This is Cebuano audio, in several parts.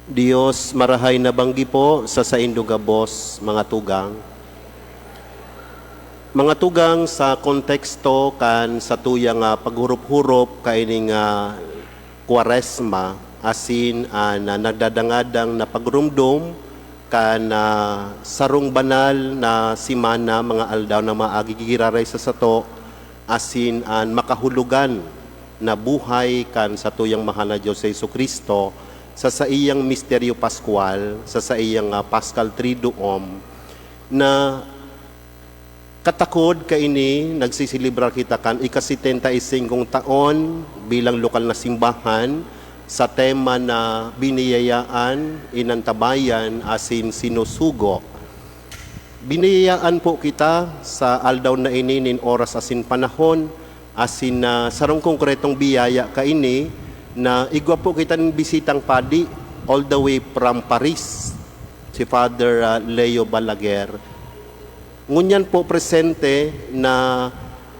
Dios, marahay na banggi po sa saindong gabos, mga tugang. Mga tugang, sa konteksto kan sa tuyang paghurup-hurup kaining Kwaresma asin na nagdadangadang na pagrumdum kan sarong banal na simana, mga aldaw na maagi giraray sa sato asin an makahulugan na buhay kan sa tuyang mahal na Diyos sa Jesu Kristo sa iyang misteryo pascual, sa iyang Paschal Triduum na katakod kaini nagsisilibrar kita kan ika-75 taon bilang lokal na simbahan sa tema na biniyayaan, inantabayan, asin sinusugo. Biniyayaan po kita sa aldaw na ini nin oras asin panahon asin na sarong konkretong biyaya kaini na igwa po kita ng bisitang padi all the way from Paris, si Father Leo Balaguer. Ngunyan po presente na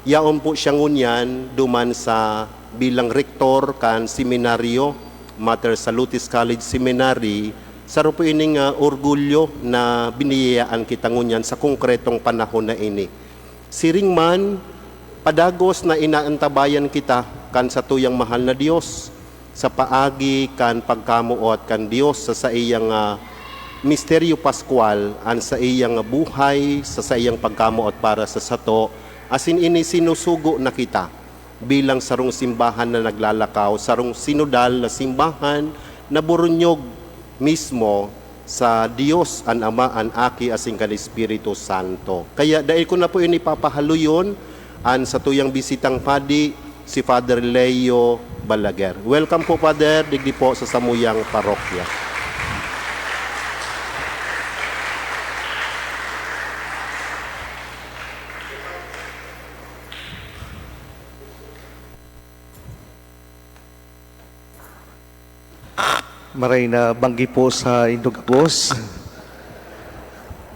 yaon po siya ngunyan duman sa bilang rektor kan seminaryo Mater Salutis College Seminary. Saro po ining orgulyo na biniyayaan kita ngunyan sa konkretong panahon na ini. Siring man, padagos na inaantabayan kita kan sa tuyang mahal na Dios sa paagi kan pagkamuot kan Dios sa iyang misteryo pascual an sa iyang buhay sa iyang pagkamuot para sa sato asin ini sinusugo na kita bilang sarong simbahan na naglalakaw, sarong sinodal na simbahan na burunyog mismo sa Dios an Ama, an Aki asin kan Espiritu Santo. Kaya dahil ko na po ini papahaluyon an sa tuyang bisitang padi, si Father Leo Balaguer. Welcome po, Father, digdi po sa samuyang parokya. Maray na banggi po sa Indogabos.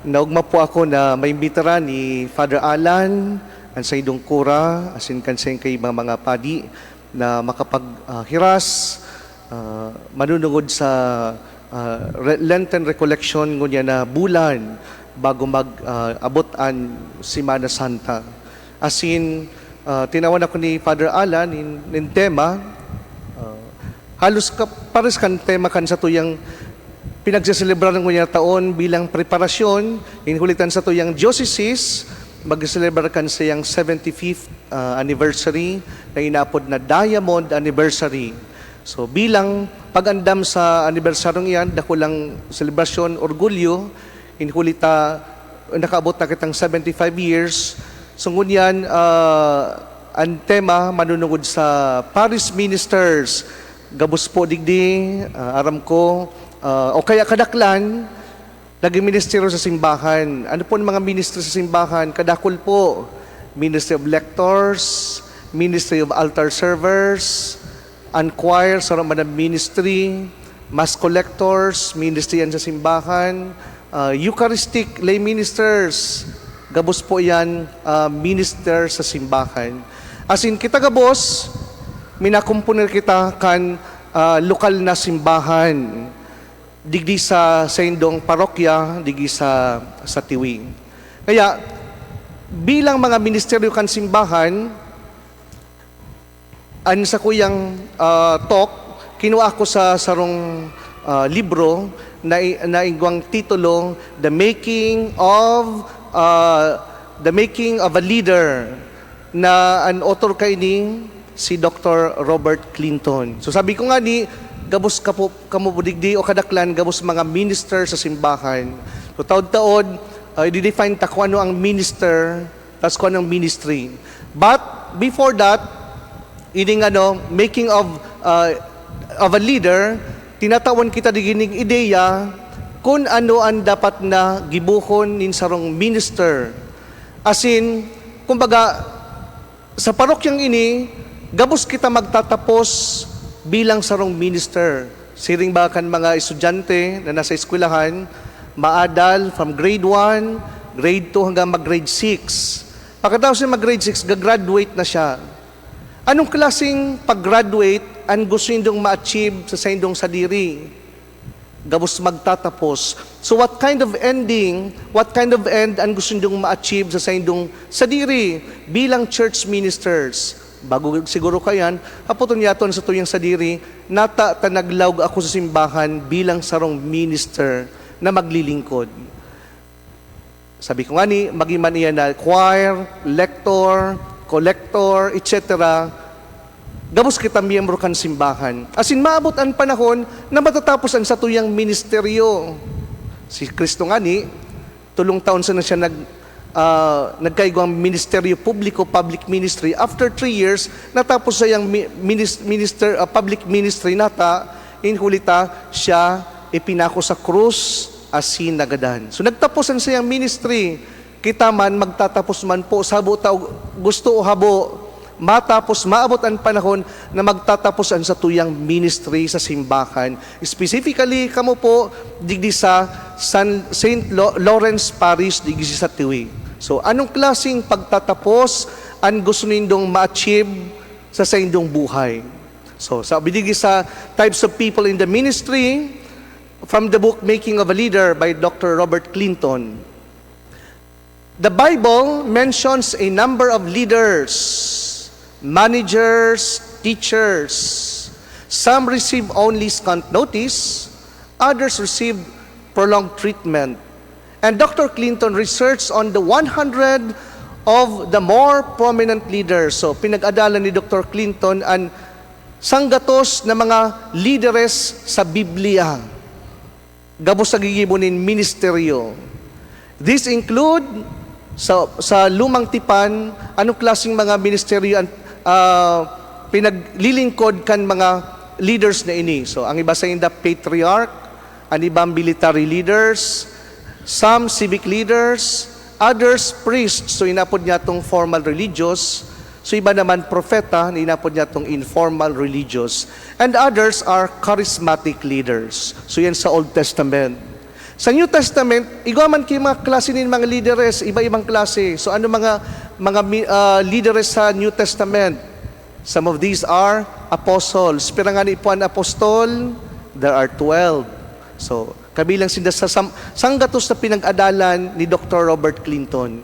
Naugma po ako na may imbitara ni Father Alan ang sa indong kura asin kanseng kay mga padi na makapaghiras manunungod sa Lenten Recollection ngunya na bulan bago mag abot an Semana Santa. Asin tinawan ako ni Father Alan in tema halos ka, pares kan tema kan sa tuyang pinagsiselebrar ng ngunya taon bilang preparasyon inhulitan sa tuyang diocese magselebrar kan sa iyang 75th anniversary na inapod na Diamond Anniversary. So bilang pagandam sa anibersaryong iyan, dakulang selebrasyon, orgulyo, inhulita nakaabot na kitang 75 years. So ngunyan, ang tema manunungod sa parish ministers, gabos po digdi, aram ko, o kaya kadaklan, naging ministeryo sa simbahan. Ano po ang mga ministry sa simbahan? Kadakol po. Ministry of Lectors, Ministry of Altar Servers, and choir sa man ministry, mass collectors, ministry yan sa simbahan, Eucharistic lay ministers, gabos po yan, minister sa simbahan. As in, kita gabos, minakumpunir kita kan lokal na simbahan digdi sa indong parokya, digdi sa Tiwi. Kaya bilang mga ministeryo kan simbahan, an sa kuyang talk, kinuha ko sa sarong libro na na ingwang titulo The Making of a Leader na an author kay ni si Dr. Robert Clinton. So sabi ko nga ni gabos ka po kamo digdi o kadaklan gabos mga minister sa simbahan. So taod-taod i-define ta kung ano ang minister tas kung anong ministry. But before that, ining ano, making of a leader, tinatawan kita digining ideya kung ano ang dapat na gibuhon nin sarong minister. As in, kumbaga, sa parokyang ini, gabos kita magtatapos bilang sarong minister. Siring ba kan mga estudyante na nasa eskwelahan, maadal from grade 1, grade 2 hanggang mag-grade 6. Pagkatapos niya mag-grade 6, gagraduate na siya. Anong klaseng pag-graduate ang gusto nindong ma-achieve sa indong sadiri? Gabos magtatapos. So what kind of ending, what kind of end ang gusto niyong ma-achieve sa indong sadiri bilang church ministers? Bago siguro kayan, haputon yaton sa tuyang sadiri, nata ta naglawg ako sa simbahan bilang sarong minister na maglilingkod. Sabi ko nga ni, maging man iya na choir, lector, collector, etc. Gabos kita miyembro kan simbahan. Asin maabot ang panahon na matatapos ang satuyang ministeryo. Si Kristo nga ni, 3 taon sa na siya nagkaigwang ministeryo publiko, public ministry. After 3 years, natapos sa iyang minister, public ministry nata, inhulita siya ipinako sa krus asin nagadan. So nagtapos ang siyang ministry. Kita man, magtatapos man po, sabo ta gusto o habo, matapos, maabot ang panahon na magtatapos ang satuyang ministry sa simbahan. Specifically, kamo po, digdi sa St. Lawrence Parish, digdi sa Tiwi. So, anong klaseng pagtatapos ang gusto nindong ma-achieve sa indong buhay? So, sa digdi sa types of people in the ministry, from the book Making of a Leader by Dr. Robert Clinton, the Bible mentions a number of leaders, managers, teachers. Some receive only scant notice, others receive prolonged treatment. And Dr. Clinton researched on the 100 of the more prominent leaders. So, pinag-adalan ni Dr. Clinton ang sanggatos na mga leaders sa Biblia. Gabos sa gigibo nin ministeryo. This include sa Lumang Tipan, anong klaseng mga ministeryo ang pinaglilingkod kan mga leaders na ini. So ang iba sa inda patriarch, ang iba military leaders, some civic leaders, others priests. So inapod niya tong formal religious. So iba naman propeta, inapod niya tong informal religious. And others are charismatic leaders. So yan sa Old Testament. Sa New Testament, igwa man kay mga klase nin mga leaders, iba-ibang klase. So ano mga leaders sa New Testament? Some of these are apostles. Pero nga ni po ang apostol, there are 12. So, kabilang sinda sa sanggatos na pinag-adalan ni Dr. Robert Clinton.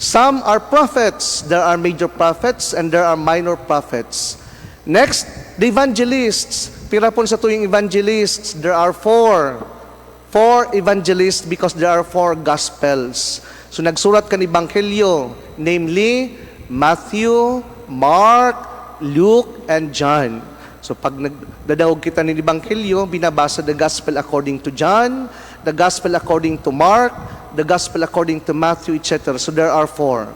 Some are prophets. There are major prophets and there are minor prophets. Next, the evangelists. Pira pon sa tuyong evangelists, there are four. Four evangelists because there are four gospels. So nagsurat kan ebanghelyo, namely Matthew, Mark, Luke, and John. So pag nagdadaog kita ng ebanghelyo, binabasa the gospel according to John, the gospel according to Mark, the gospel according to Matthew, etc. So there are four.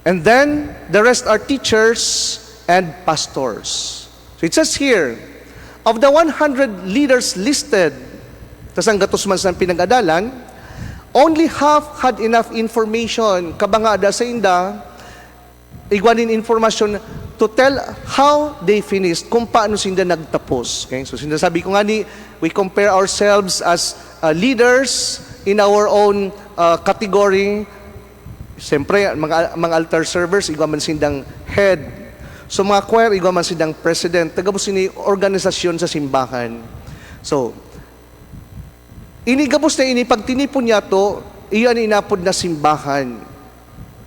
And then the rest are teachers and pastors. So it says here, of the 100 leaders listed, tas ang gatos man sa pinag-adalan, only half had enough information, kabangada sa inda, igwanin information to tell how they finished, kung paano sinda nagtapos. Okay? So sinasabi ko nga ni, we compare ourselves as leaders in our own category. Siyempre, mga altar servers, igwa man sindang head. So mga choir, igwa man sindang president. Tagabos ini organisasyon sa simbahan. So, inigabos na ini, pag tinipon niya to, iyan inapod na simbahan.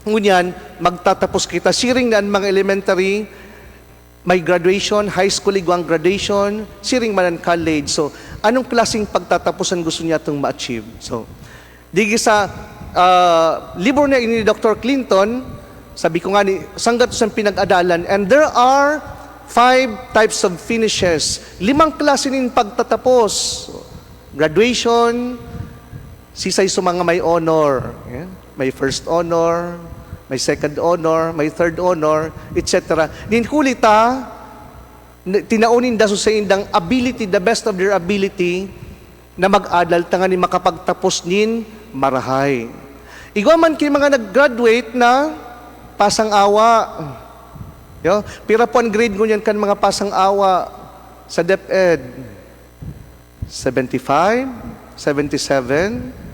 Ngunyan, magtatapos kita. Siring na ang mga elementary, may graduation, high school igwang graduation, siring man ang college. So, anong klaseng pagtatapusan gusto niya itong ma-achieve? So, digi sa libro na ini ni Dr. Clinton, sabi ko nga ni, sanggatos ang pinag-adalan, and there are five types of finishes. Limang klase nin pagtatapos. Graduation, sisay sa mga may honor. Yeah? May first honor, may second honor, may third honor, etc. Nin huli ta, tinaunin daso sa indang ability, the best of their ability, na mag-adal ta nga ni makapagtapos nin marahay. Igwa man kay mga nag-graduate na pasang awa. Yo, pira po ang grade ngunyan kan mga pasang awa sa DepEd. 75, 77.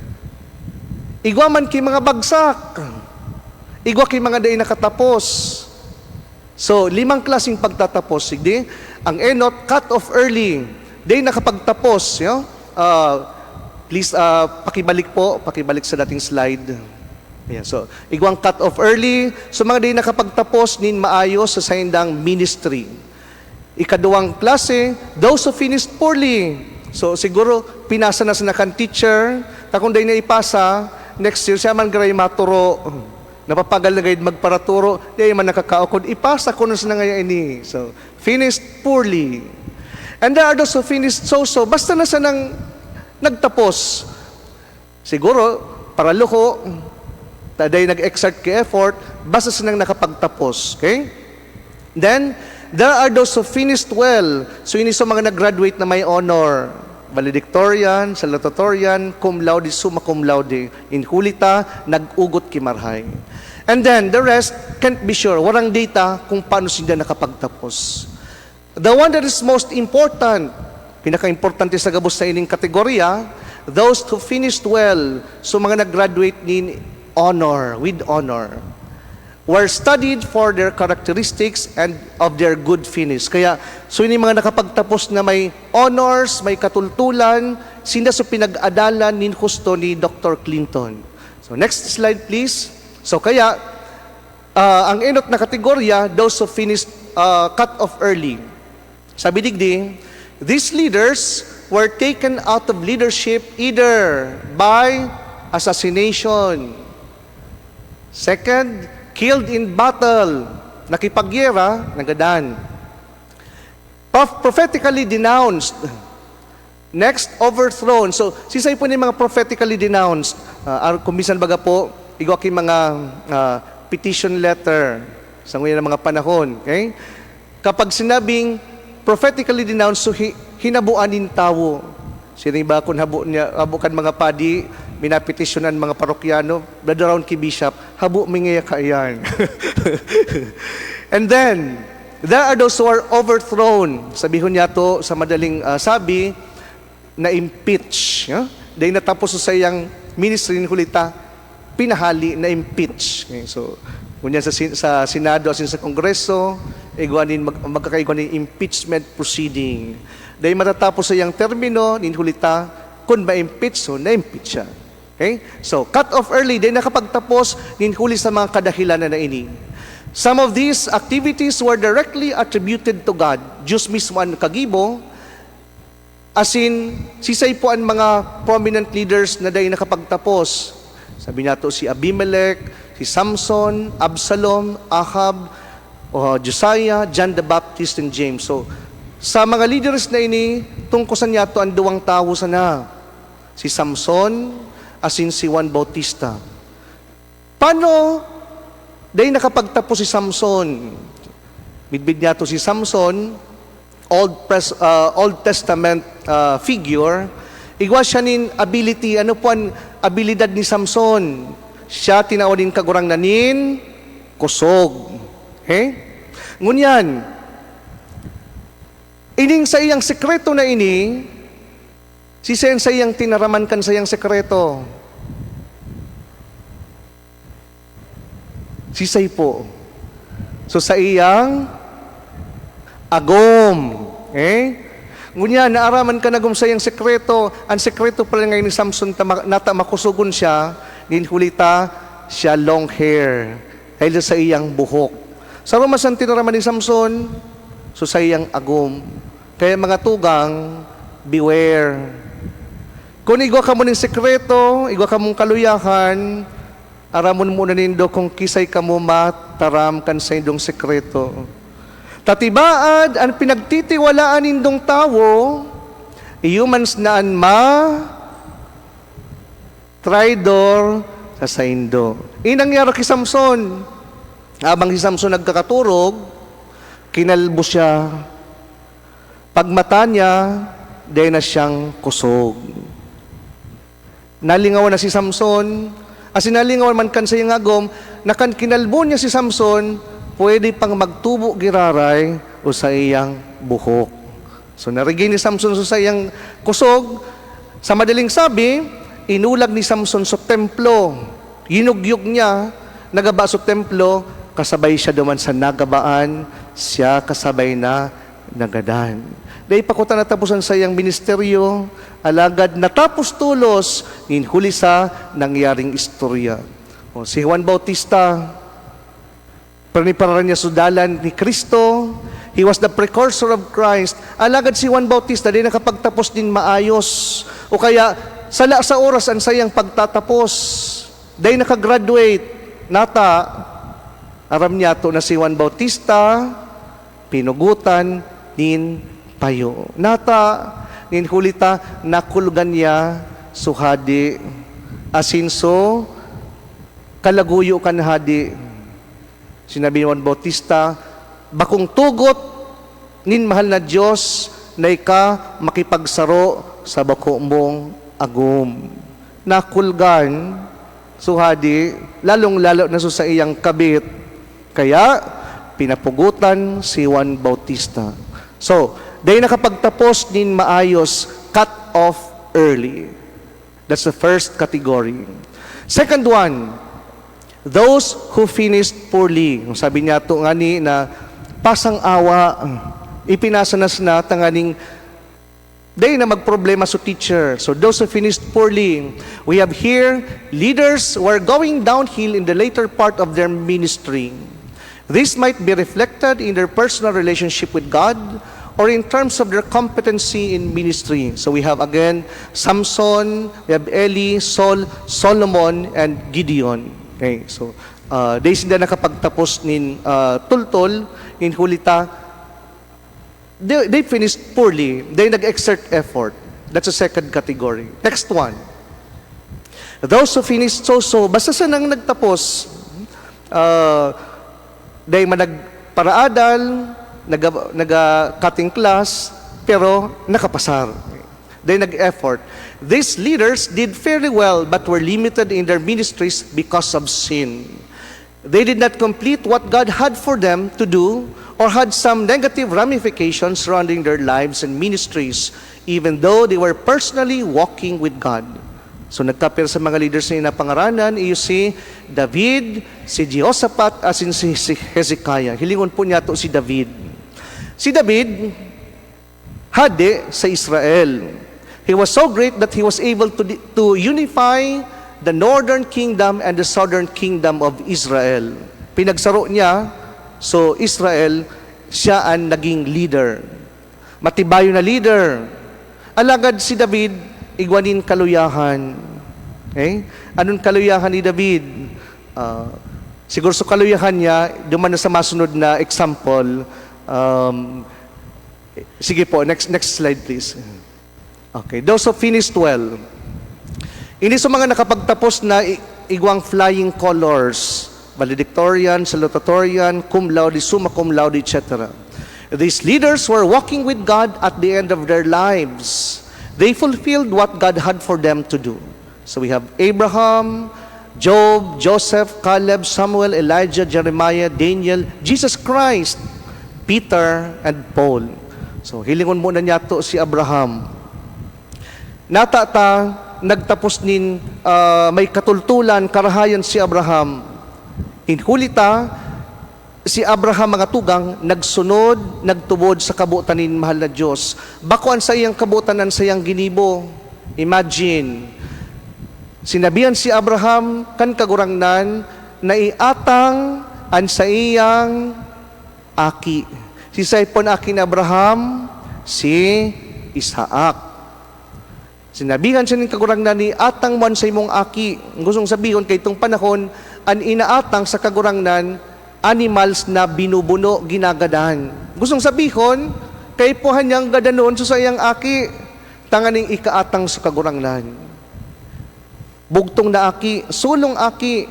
Igwa man kay mga bagsak. Igwa kay mga day nakatapos. So, limang klaseng pagtatapos. Sige, ang enot, cut off early. Day nakapagtapos. Yo? please pakibalik po, pakibalik sa dating slide. Ayan, so, igwang cut off early. So, mga di nakapagtapos nin maayos sa saindang ministry. Ikaduwang klase, those who finished poorly. So, siguro, pinasa na sa nakan teacher, ta kung day na ipasa, next year, siya man garay maturo. Napapagal na gayud magparaturo, di man nakakaukod, ipasa ko na sa ngayon ini. So, finished poorly. And there are those who finished so-so, basta na sa nang nagtapos. Siguro, para luho, taday nag-exert ki effort, basta sa nang nakapagtapos. Okay? Then, there are those who finished well. So, ini sa mga nag-graduate na may honor. Valedictorian, salutatorian, cum laude, summa cum laude. In hulita, nag-ugot ki marhay. And then, the rest can't be sure. Warang data kung paano sila nakapagtapos. The one that is most important, pinaka-importante sa gabos sa ining kategorya, those who finished well, so mga nag-graduate nin honor, with honor, were studied for their characteristics and of their good finish. Kaya, so ini mga nakapagtapos na may honors, may katultulan, sinda so pinag-adalan nin husto ni Dr. Clinton. So next slide, please. So kaya, ang enot na kategorya, those who finished cut off early. Sabi digdi, these leaders were taken out of leadership either by assassination. Second, killed in battle, nakipagyera, nagadan. Prophetically denounced. Next, overthrown. So, sisay po ni mga prophetically denounced. Kung minsan baga po, igwa kay mga petition letter sa ngayon ng mga panahon. Okay? Kapag sinabing prophetically denounced, so hinabuan nin tawo. Sino ba kung habo niya, habo kan mga padi, minapetisyonan mga parokyano, brother round ki bishop, habo mingaya kaayan. And then, there are those who are overthrown. Sabihon niya to sa madaling sabi, na impeach. Yeah? Dahil natapos sa iyang ministry ni Hulita, pinahali na impeach. Okay, so, kunyan sa Senado, asin sa Kongreso, igwanin, magkakaigwanin impeachment proceeding. Dahil matatapos sa iyang termino, nin Hulita, kung ma-impeach, so na-impeach siya. Okay? So, cut off early, dahil nakapagtapos, nin huli sa mga kadahilanan na ini. Some of these activities were directly attributed to God. Diyos mismo ang kagibo, as in, sisay po ang mga prominent leaders na dahil nakapagtapos. Sabi nato si Abimelech, si Samson, Absalom, Ahab, Josiah, John the Baptist, and James. So, sa mga leaders na ini, tungkosan niya to ang duwang tao sana. Si Samson, asin si Juan Bautista. Paano dahil nakapagtapos si Samson? Midbid niya to si Samson, Old Testament figure, igwa siya nin ability. Ano po ang abilidad ni Samson? Siya tinawag din kagurang nanin, kusog. Okay? Ngunyan, ining sa iyang sekreto na ini, si sen sa iyang tinaraman kan sa iyang sekreto. Sisay po. So sa iyang agom. Eh? Ngunya, naaraman ka nagum sa iyang sekreto. Ang sekreto pala ngayon ni Samson, nata makusugon siya, ninhulita siya long hair. Dahil sa iyang buhok. Sa Roma ang tinaraman ni Samson, so sa iyang agom. Kaya mga tugang, beware. Kung igwa ka mo ng sekreto, igwa ka mong kaluyahan, aramon muna nindo kung kisay ka mo mataram kan sa indong sekreto. Tatibaad ang pinagtitiwalaan nindong tawo, humans na an ma traidor sa saindo. Inangyari kay Samson. Habang si Samson nagkakaturog, kinalbo siya. Pagmata niya, dahil na siyang kusog. Nalingawan na si Samson. As nalingawan man kan sa iyang agom, nakan kinalbo niya si Samson, pwede pang magtubo giraray o sa iyang buhok. So narigay ni Samson sa iyang kusog. Sa madaling sabi, inulag ni Samson sa templo. Yinugyog niya, nagaba sa templo, kasabay siya duman sa nagabaan, siya kasabay na nagadan. Dai pa kuta natapos ang sayang ministeryo, alagad natapos tulos nin huli sa nangyaring istorya. O, si Juan Bautista, priniparan niya su dalan ni Kristo. He was the precursor of Christ. Alagad si Juan Bautista, di nakapagtapos din maayos. O kaya, sala sa oras ang sayang pagtatapos. Dai nakagraduate. Nata, aram niya to na si Juan Bautista, pinugutan nin payo. Nata, nin hulita, nakulgan niya su hadi. Asin so, kalaguyo kan hadi. Sinabi ni Juan Bautista, "Bakong tugot nin mahal na Diyos na ika makipagsaro sa bako mong agom." Nakulgan su hadi, lalong-lalo na so sa iyang kabit. Kaya, pinapugutan si Juan Bautista. So, dai nakapagtapos nin maayos, cut off early. That's the first category. Second one, those who finished poorly. Sabi niya to ngani na pasang awa, ipinasa na na tanganing dai na magproblema sa teacher. So those who finished poorly, we have here leaders who are going downhill in the later part of their ministry. This might be reflected in their personal relationship with God or in terms of their competency in ministry. So we have again Samson, we have Eli, Saul, Solomon, and Gideon. Okay, so dai sila nakapagtapos nin tultol, nin hulita, they finished poorly. They nag-exert effort. That's the second category. Next one. Those who finished so-so, basta sa nang nagtapos, dai man nagparaadal, naga cutting class, pero nakapasar. They nag-effort. These leaders did fairly well but were limited in their ministries because of sin. They did not complete what God had for them to do or had some negative ramifications surrounding their lives and ministries, even though they were personally walking with God. So nagkapir sa mga leaders na inapangaranan, iyo si David, si Jehoshaphat, asin si Hezekiah. Hilingon po niya to si David. Si David, hade sa Israel. He was so great that he was able to unify the northern kingdom and the southern kingdom of Israel. Pinagsaro niya, so Israel, siya ang naging leader. Matibayo na leader. Alagad si David, igwanin kaluyahan. Okay? Anong kaluyahan ni David? Siguro sa kaluyahan niya, duman na sa masunod na example. Sige po, next slide, please. Okay, those who finished well. Ini sa mga nakapagtapos na igwang flying colors, valedictorian, salutatorian, cum laude, summa cum laude, etc. These leaders were walking with God at the end of their lives. They fulfilled what God had for them to do. So we have Abraham, Job, Joseph, Caleb, Samuel, Elijah, Jeremiah, Daniel, Jesus Christ, Peter, and Paul. So hilingon muna niya to si Abraham. Nata ta nagtapos nin may katultulan, karahayan si Abraham. Inhulita, si Abraham, mga tugang, nagsunod, nagtubod sa kabutan nin mahal na Diyos. Bako an sa iyang kabutan an sa iyang ginibo. Imagine, sinabihan si Abraham kan kagurangnan na iatang an sa iyang aki. Si Saipon aki ni Abraham, si Isaac. Sinabihan siya ng kagurangnan ni atang mo sa imong aki. Ang gustong sabihon kay itong panahon, ang inaatang sa kagurangnan, animals na binubuno, ginagadan. Gustong sabihon, kay puhan niyang gadanon sa iyang aki, tanganing ikaatang sa kagurangnan. Bugtong na aki, sulong aki,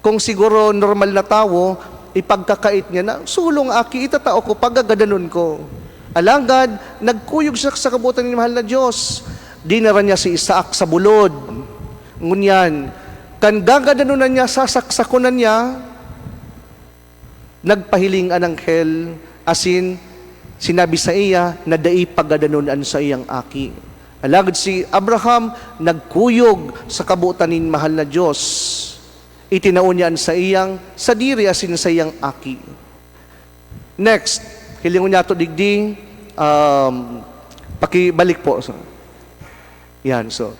kung siguro normal na tawo, ipagkakait niya na, "Sulong aki, itatao ko, pagagadanon ko." Alagad, nagkuyog siya sa kabutan ng mahal na Diyos. Dinara niya si Isaac sa bulod. Ngunyan, kan gagadanon na niya, sasaksakunan niya, nagpahiling ang anghel, asin, sinabi sa iya na dai pagadanon an sa iyang aki. Alagad si Abraham, nagkuyog sa kabutan nin mahal na Diyos. Itinaon niya ang sa iyang sadiri asin sa iyang aki. Next, Hilingon niya ito digdi, pakibalik po. So, yan, so,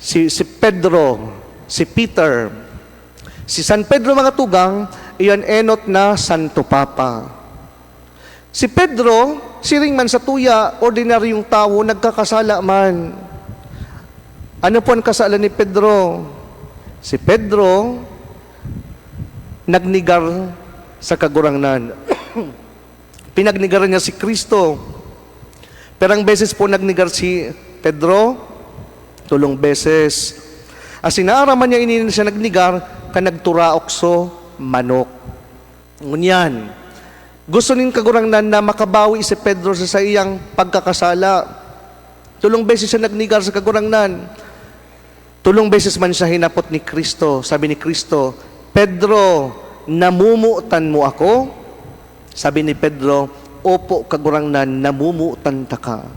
si Pedro, si Peter, si San Pedro, mga tugang, iyan enot na Santo Papa. Si Pedro, siring man sa tuya, ordinaryong tao, nagkakasala man. Ano po ang kasala ni Pedro? Si Pedro, nagnigar sa Kagurangnan. Pinagnigaran niya si Kristo. Pero ang beses po nagnigar si Pedro? 3 beses. As inaaraman niya ini siya nagnigar, kan nagturaok so manok. Ngunyan, gusto nin Kagurangnan na makabawi si Pedro sa iyang pagkakasala. 3 beses siya nagnigar sa Kagurangnan. 3 beses man siya hinapot ni Kristo. Sabi ni Kristo, "Pedro, namumutan mo ako?" Sabi ni Pedro, "Opo, Kagurangnan, namumutan ta ka."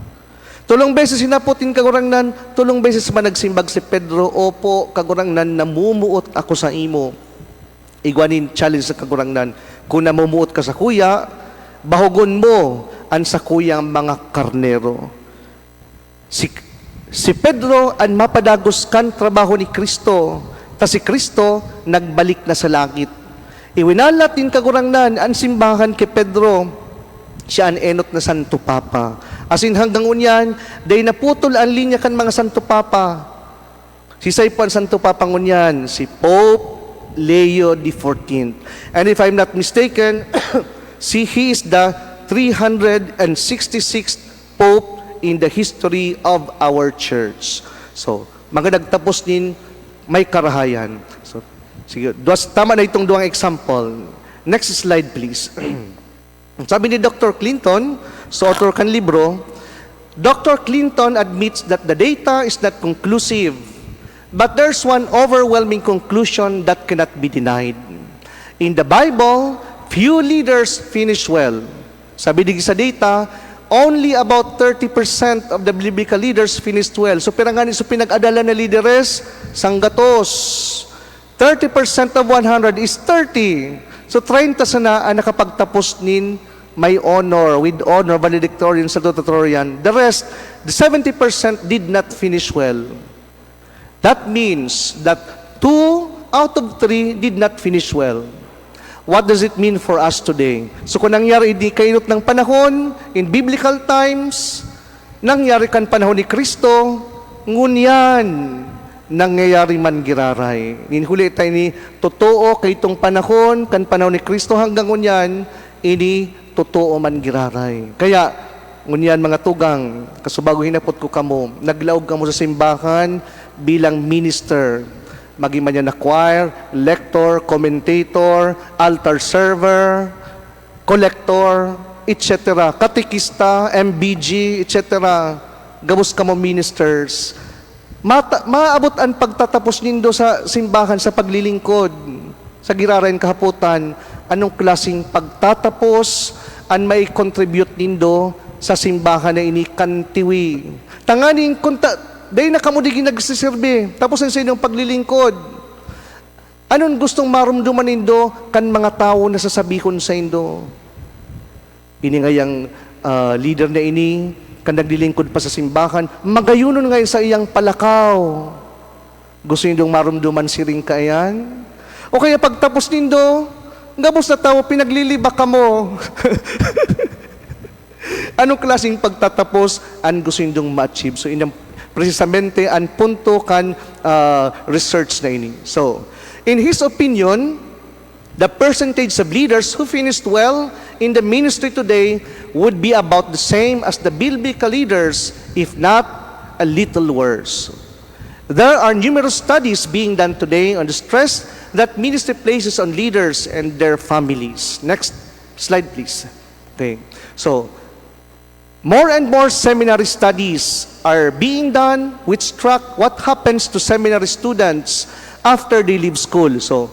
3 beses hinapot nin Kagurangnan, 3 beses man nagsimbag si Pedro, "Opo, Kagurangnan, namumuot ako sa imo." Igwanin challenge sa Kagurangnan, "Kung namumuot ka sa kuya, bahugon mo ang sa kuyang mga karnero." Si Pedro ang mapadagos kan trabaho ni Kristo, ta si Kristo nagbalik na sa langit. Iwinalat din Kagurangnan ang simbahan kay Pedro, siya ang enot na Santo Papa. As in hanggang unyan, day naputol ang linya kan mga Santo Papa. Si say po ang Santo Papa ngunyan, si Pope Leo XIV. And if I'm not mistaken, si he is the 366th Pope in the history of our church. So, mga nagtapos din may karahayan. So, sige, duas, tama na itong duwang example. Next slide, please. Sabi ni Dr. Clinton, sa author kan libro, Dr. Clinton admits that the data is not conclusive, but there's one overwhelming conclusion that cannot be denied. In the Bible, few leaders finish well. Sabi din sa data, only about 30% of the biblical leaders finished well. So pira ngani so pinag-adala na leaders, sanggatos. 30% of 100 is 30. So 30 sana ang nakapagtapos nin may honor, with honor, valedictorian, salutatorian. The rest, the 70% did not finish well. That means that 2 out of 3 did not finish well. What does it mean for us today? So kung nangyari di kainot ng panahon, in biblical times, nangyari kan panahon ni Kristo, ngunyan, nangyayari man giraray. Ninhuli tayo ni totoo kay itong panahon, kan panahon ni Kristo hanggang ngunyan, ini totoo man giraray. Kaya, ngunyan, mga tugang, kasubago hinapot ko kamo, naglaog kamo sa simbahan bilang minister, maging man yan na choir, lector, commentator, altar server, collector, etc., katekista, MBG, etc., gabos kamo ministers. Maabot ang pagtatapos nindo sa simbahan sa paglilingkod, sa girarayan kahapotan, anong klaseng pagtatapos ang may contribute nindo sa simbahan na ini kantiwi? Tanganing kunta, day na kamo digi nagsiserbi, tapos ang sa inyong paglilingkod. Anong gustong marumduman nindo kan mga tao na sasabihon sa indo? Ini ngayang leader na ini, kan naglilingkod pa sa simbahan, magayunon ngayon sa iyang palakaw. Gusto nindong marumduman siring kaayan? O kaya pagtapos nindo, gabos na tao, pinagliliba ka mo. Anong klaseng pagtatapos ang gusto nindong ma-achieve? So, inang precisamente ang punto kan research na ini. So, in his opinion, the percentage of leaders who finished well in the ministry today would be about the same as the biblical leaders, if not a little worse. There are numerous studies being done today on the stress that ministry places on leaders and their families. Next slide, please. Okay. So, more and more seminary studies are being done which track what happens to seminary students after they leave school. So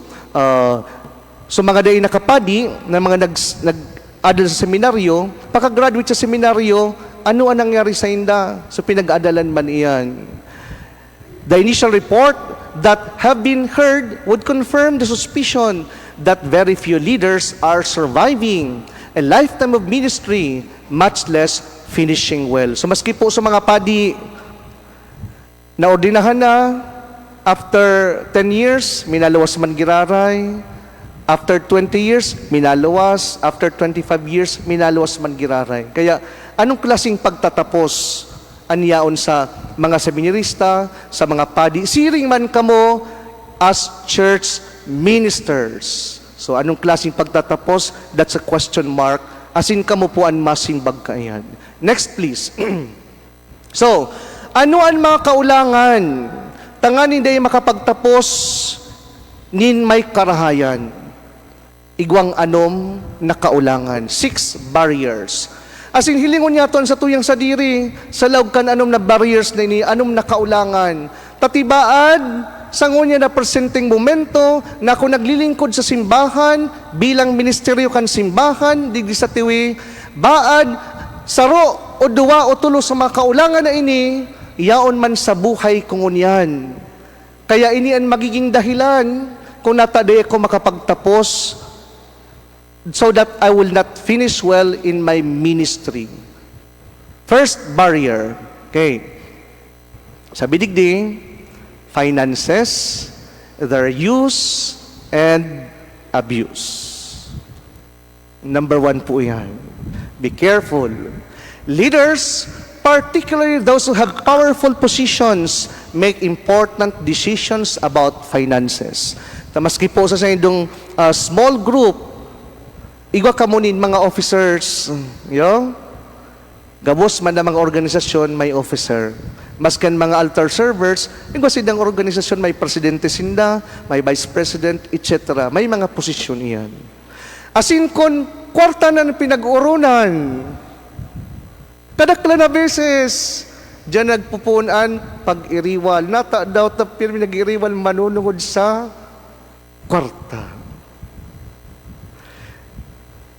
mga day nakapadi na mga nag-adal sa seminaryo, pagka-graduate sa seminaryo, ano ang nangyari sa inda? So pinag-adalan man iyan. The initial report that have been heard would confirm the suspicion that very few leaders are surviving a lifetime of ministry, much less finishing well. So maski po sa mga padi, naordinahan na, after 10 years, minaluwas man giraray. After 20 years, minaluwas. After 25 years, minaluwas man giraray. Kaya, anong klaseng pagtatapos anyaon sa mga seminarista, sa mga padi? Siring man kamo as church ministers. So, anong klaseng pagtatapos? That's a question mark. Asin kamo po ang masimbag kayan. Next, please. So, ano ang mga kaulangan? Tanganing day makapagtapos nin may karahayan. Igwang anom na kaulangan. Six barriers. Asin hilingon niya ton sa tuyang sadiri, sa laog kan anom na barriers na ini, anom na kaulangan. Tatibaad, sa ngunya na presenteng momento na ako naglilingkod sa simbahan bilang ministeryo kan simbahan digdi sa tiwi, baad saro o duwa o tulo sa mga kaulangan na ini yaon man sa buhay ko ngunyan. Kaya ini ang magiging dahilan kung nataday ako makapagtapos, so that I will not finish well in my ministry. First barrier. Okay. Sabi digdi, finances, their use, and abuse. Number one po yan. Be careful. Leaders, particularly those who have powerful positions, make important decisions about finances. Ta maski po sa inyong small group, igwa kamunin mga officers, yo? Gabos man na mga organisasyon may officer. Maskan mga altar servers, igwa sidang organisasyon may presidente sinda, may vice president, etc. May mga posisyon iyan. Asin kon kwarta na ng pinag-urunan, kadakla na beses, diyan nagpupunan pag-iriwal. Nata daw ta pirmi nag-iriwal manunungod sa kwarta.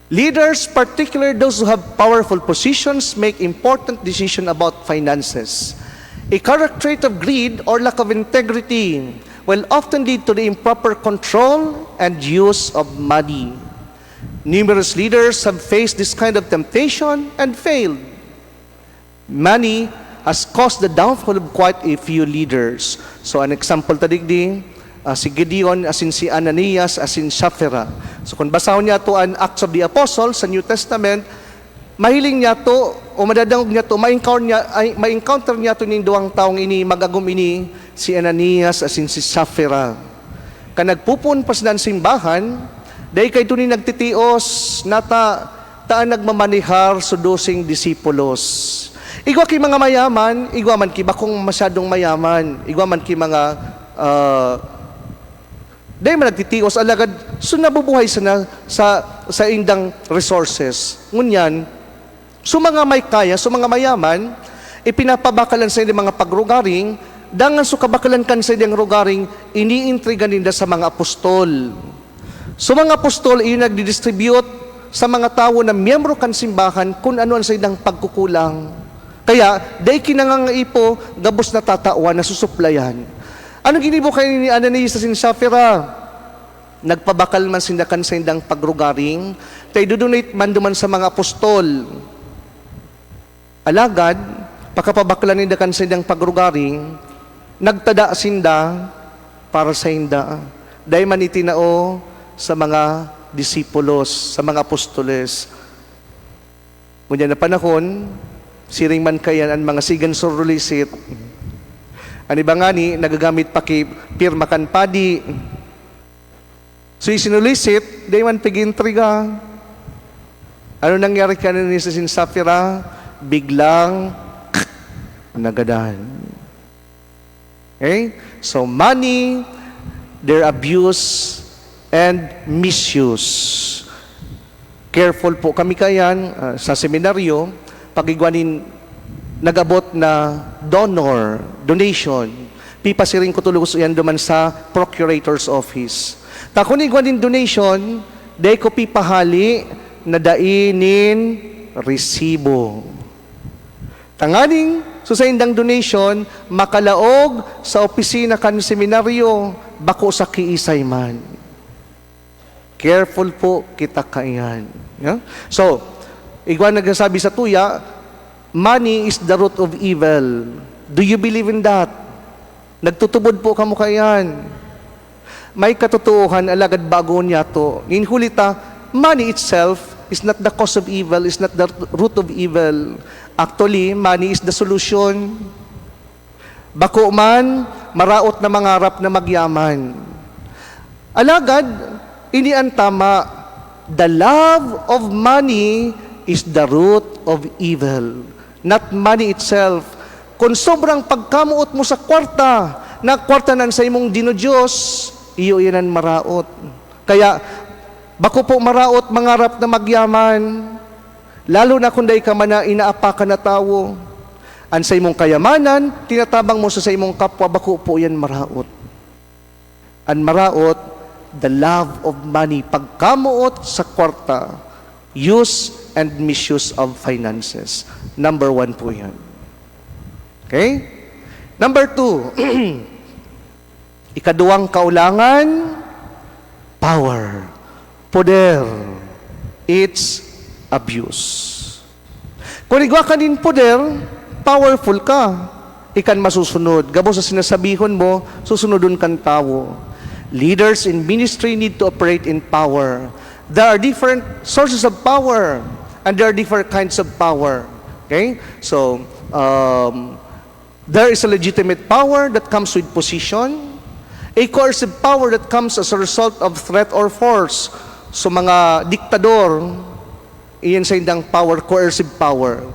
Leaders, particularly those who have powerful positions, make important decisions about finances. A character trait of greed or lack of integrity will often lead to the improper control and use of money. Numerous leaders have faced this kind of temptation and failed. Money has caused the downfall of quite a few leaders. So an example tadigdi, si Gideon, asin si Ananias, asin Sapphira. So kung basahon niya to ang Acts of the Apostles sa New Testament, mahiling niya to o madadangog niya to, ma-encounter niya to ning duwang taong ini, magagom ini, si Ananias asin si Sapphira. Kan nagpupun pa sila ang simbahan, dahil kay ni nagtitios, nata, taan nagmamanihar sa doseng disipulos. Igwa kay mga mayaman, igwa man ki bakong masyadong mayaman, igwa man ki mga dahil man nagtitios alagad so nabubuhay sa, na, sa indang resources. Ngunyan, so mga may kaya, so mga mayaman, ipinapabakalan sa indang mga pagrugaring, dangan so kabakalan kan sa indang rugaring, iniintriga ninda sa mga apostol. So mga apostol, iyon nagdi-distribute sa mga tao na miyembro kan simbahan kung ano ang sa indang pagkukulang. Kaya, dahil kinangangaipo, gabos na tatawan na susuplayan. Ano ginibo kay ni Ananias sa Sapphira? Nagpabakal man sinda kan sa indang pagrugaring, tay dodonate man duman sa mga apostol. Alagad, pakapabaklan ninda kan sa indang pagrugaring, nagtada sinda para sa inda. Dahil man itinao sa mga disipulos, sa mga apostoles. Ngunyan na panahon, siring man kayan ang mga sigan surulisit. Ang iba nga ni, nagagamit pa ki pirma kan padi. So isinulisit, di man pigintriga. Ano nangyari kanina sa sin Sapphira? Biglang nagadan. Okay? So money, their abuse, and misuse. Careful po kami kayan sa seminaryo, pagigwanin nagabot na donor, donation, pipasiring ko tulugos yan duman sa procurator's office. Ta kung igwanin donation, day ko pipahali na dainin resibo. Tanganing so sa indang donation, makalaog sa opisina kan seminaryo, bako sa kiisay man. Careful. Careful po kita kaiyan. Yeah? So, igwa nagsasabi sa tuya, money is the root of evil. Do you believe in that? Nagtutubod po kamo kaiyan? May katotohan, alagad bago niya to. Ngayon, money itself is not the cause of evil, is not the root of evil. Actually, money is the solution. Bako man, maraot na mangarap na magyaman. Alagad, ini ang tama, the love of money is the root of evil. Not money itself. Kung sobrang pagkamuot mo sa kwarta, na kwarta nan sa imong dinodiyos, iyo iyan maraot. Kaya, bako po maraot mangarap na magyaman, lalo na kung day ka man na inaapakan na tawo. An sa imong kayamanan, tinatabang mo sa imong kapwa, bako po yan maraot. An maraot, the love of money, pagkamuot sa kwarta, use and misuse of finances. Number one po yan. Okay? Number two, ikaduwang kaulangan, power, poder, its abuse. Kung igwa ka nin poder, powerful ka. Ikan masusunod. Gabos sa sinasabihon mo, susunodon kan tawo. Leaders in ministry need to operate in power. There are different sources of power and there are different kinds of power. Okay? So, there is a legitimate power that comes with position, a coercive power that comes as a result of threat or force. So mga diktador, iyan sa indang power, coercive power.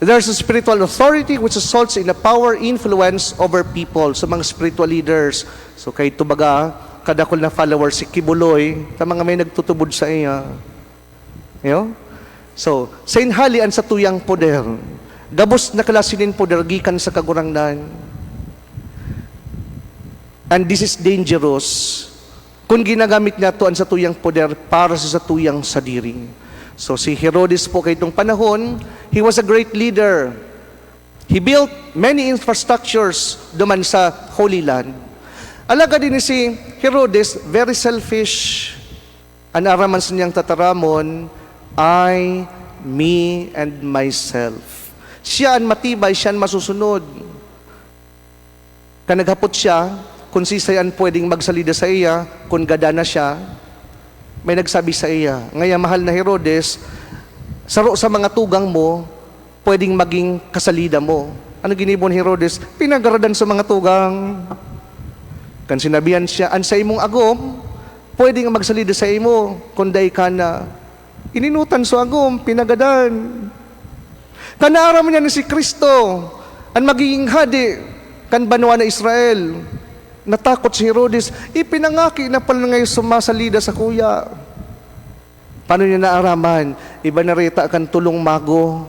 There's a spiritual authority which results in a power influence over people. So mga spiritual leaders. So kay tubaga, kadakol na followers si Quiboloy, ta mga may nagtutubod sa iya. You know? So, sa inhali ang sa tuyang poder. Gabos na klase nin poder gikan sa Kagurangnan. And this is dangerous kung ginagamit niya to ang sa tuyang poder para sa tuyang sadiri. So si Herodes po kay itong panahon, he was a great leader. He built many infrastructures duman sa Holy Land. Alagad din si Herodes, very selfish. Ang araman sa niyang tataramon, I, me, and myself. Siya ang matibay, siya ang masusunod. Kanaghapot siya, kung sisay ang pwedeng magsalida sa iya, kung gada na siya, may nagsabi sa iya, "Ngaya mahal na Herodes, saro sa mga tugang mo, pwedeng maging kasalida mo." Ano ginibon Herodes? Pinagaradan sa mga tugang. Kan sinabihan siya, "An sa imong agom, pwedeng magsalida sa imo, kung day ka na." Ininutan so agom, pinagadan. Kanaaram niya ni si Kristo, ang magiging hadi, kan banwa na Israel. Natakot si Herodes, ipinangaki na pala ngayon sumasalida sa kuya. Paano niya naaraman? Iba na rita kan tulong mago.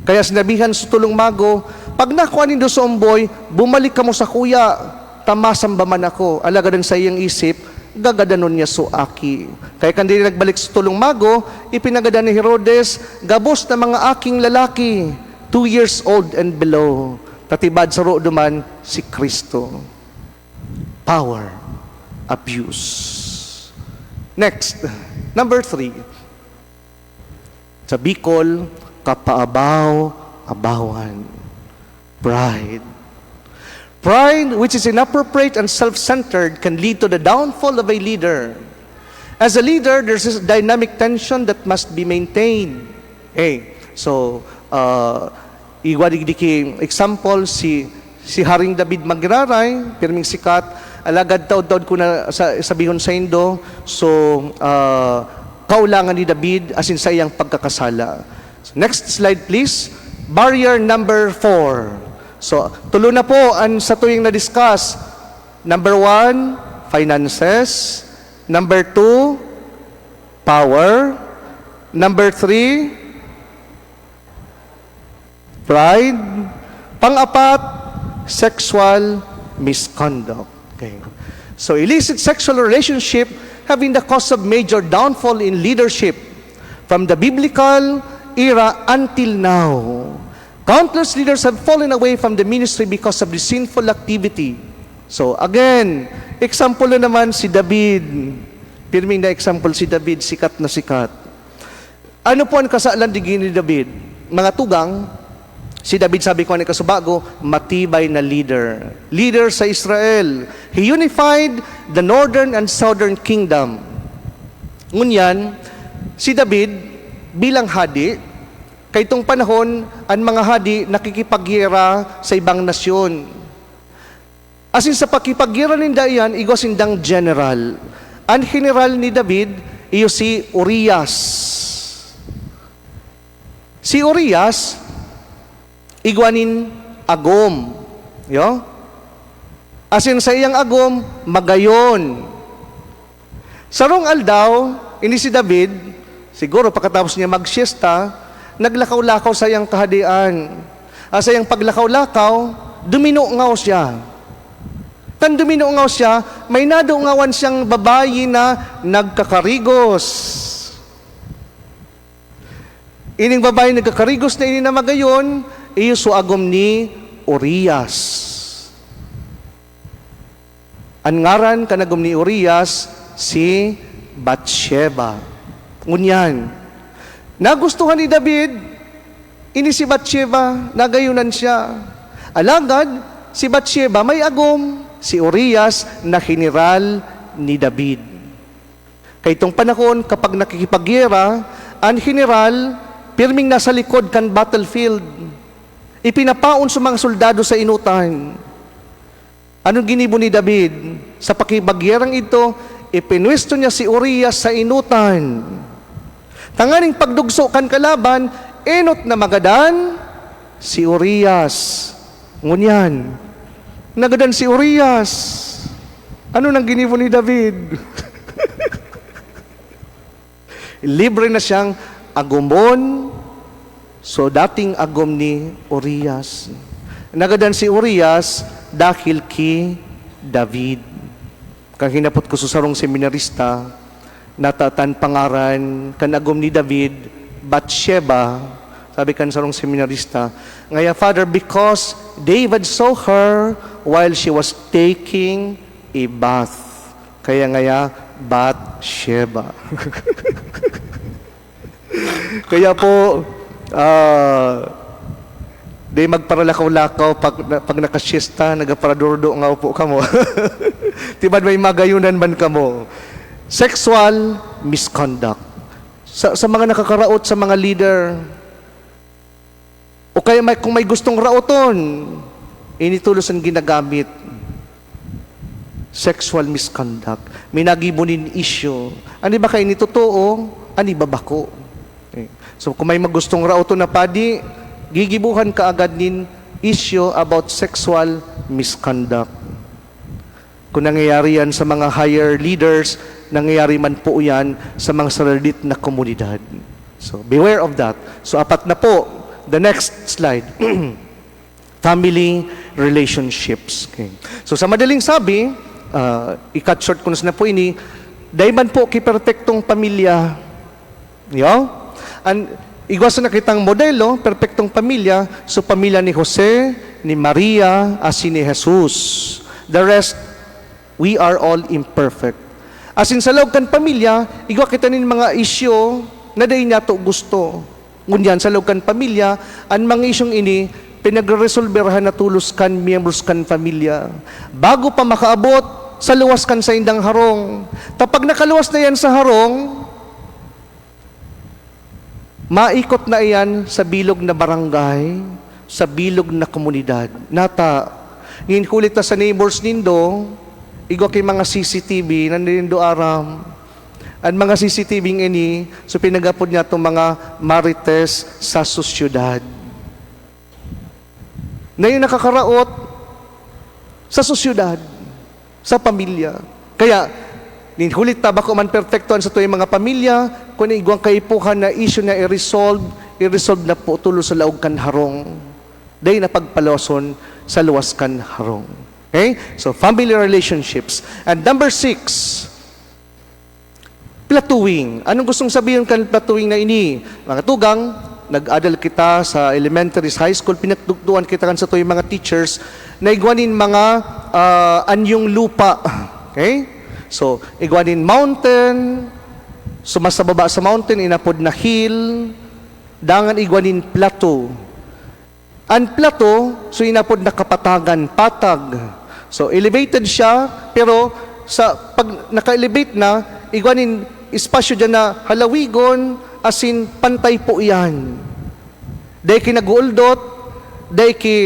Kaya sinabihan sa tulong mago, "Pag nakuha nindo sa umboy, bumalik ka mo sa kuya, tamasamba man ako." Alagad sa iyang isip, gagadanon niya so aki. Kaya kandi nagbalik sa tulong mago, ipinagadan ni Herodes, gabos na mga aking lalaki, 2 years old and below. Tatibad sa duman si Kristo. Power, abuse. Next, number three. Sa Bicol, kapaabaw, abawan. Pride. Pride, which is inappropriate and self-centered, can lead to the downfall of a leader. As a leader, there's this dynamic tension that must be maintained. Okay, so, igwa digdi example, si Haring David Magraray, pirming sikat, alagad taod-taod ko na sa, sabihon sa indo, so, kaulangan ni David asin sa iyang pagkakasala. So, next slide, please. Barrier number four. So, tulo na po ang sa tuwing na-discuss. Number one, finances. Number two, power. Number three, pride. Pang-apat, sexual misconduct. Okay. So, illicit sexual relationship have been the cause of major downfall in leadership from the biblical era until now. Countless leaders have fallen away from the ministry because of the sinful activity. So again, example na naman si David. Pirming na example si David, sikat na sikat. Ano po ang kasalan di ni David? Mga tugang, si David, sabi ko ni kasubago, matibay na leader. Leader sa Israel. He unified the northern and southern kingdom. Ngunyan, si David bilang hadi, kaytong panahon, ang mga hadi nakikipagyera sa ibang nasyon. Asin sa pakipagyera ninda iyan, igwa sindang general. Ang general ni David, iyo si Urias. Si Urias, igwanin agom. Yo? Asin sa iyang agom, magayon. Sarong aldaw, ini si David, siguro pagkatapos niya magsiesta, naglakaw-lakaw sa iyang kahadian. Sa iyang paglakaw-lakaw, duminungaw siya. Tan duminungaw siya, may nadungawan siyang babayi na nagkakarigos. Ining babae nagkakarigos na ini na magayon, iyo suagom ni Urias. Ang ngaran kanagom ni Urias, si Bathsheba. Ngunyan, nagustuhan ni David, ini si Bathsheba, nagayunan siya. Alagad, si Bathsheba may agom, si Urias na general ni David. Kaytong panahon, kapag nakikipagyera, ang general, pirming nasa likod kan battlefield. Ipinapaon sa mga soldado sa inutan. Anong ginibo ni David? Sa pakibagyerang ito, ipinwesto niya si Urias sa inutan. Tanganing pagdugso kan kalaban, enot na magadan si Urias. Ngunyan, nagadan si Urias. Ano nang ginibo ni David? Libre na siyang agumon, so dating agom ni Urias. Nagadan si Urias dahil ki David. Kang hinapot ko sa sarong seminarista, natatan pangaran kan agom ni David, Bathsheba, sabi kan sarong seminarista, ngaya, "Father, because David saw her while she was taking a bath. Kaya ngaya, Bathsheba." Kaya po, di magparalakaw-lakaw pag nakasiesta, nagaparadurdo nga po kamo. Tibad may magayunan man kamo. Sexual misconduct. Sa mga nakakaraot sa mga leader, o kaya kung may gustong raoton, initulos ang ginagamit. Sexual misconduct. May nagibunin issue. Ani ba kay ni totoo? Ani ba bako? Okay. So kung may magustong raoton na padi, gigibuhan ka agad nin issue about sexual misconduct. Kung nangyayari yan sa mga higher leaders, nangyayari man po yan sa mga saralit na komunidad. So, beware of that. So, apat na po. The next slide. Family relationships. Okay. So, sa madaling sabi, i-cut short ko na po ini, dayman po ki perpektong pamilya. Yo? And igwasan na kitang modelo, perpektong pamilya, so pamilya ni Jose, ni Maria, asin ni Jesus. The rest, we are all imperfect. Asin sa loob kan pamilya, igwa kita nin mga isyo na day niya to gusto. Ngunyan sa loob kan pamilya, ang mga isyong ini, pinagresolberahan na tulos kan miyembros kan pamilya. Bago pa makaabot, sa luwas kan sa indang harong. Tapag nakaluwas na yan sa harong, maikot na iyan sa bilog na barangay, sa bilog na komunidad. Nata, ngayon kulit na sa neighbors nindo, igwa kay mga CCTV, nandito aram. Ang mga CCTV ini, so pinagapod niya itong mga marites sa sosyudad. Na yung nakakaraot sa sosyudad, sa pamilya. Kaya, ninhulit ta bako man perfecto sa tuwing mga pamilya, kung igwang kaipuhan na issue na i-resolve, i-resolve na po tulo sa laog kan harong. Day na pagpaloson sa luwas kan harong. Okay? So, family relationships. And number 6, platuwing. Anong gustong sabihin kan platuwing na ini? Mga tugang, nag-adal kita sa elementary, sa high school, pinagtugtuan kita kan sa tuwing mga teachers, na igwanin mga anyong lupa. Okay? So, igwa nin mountain, sumasababa sa mountain, inapod na hill, dangan igwa nin plateau. Ang plateau, so inapod na kapatagan, patag. So elevated siya, pero sa pag naka-elevate na, igwa nin espasyo dyan na halawigon, asin pantay po iyan. Dai ki naguuldot, dai ki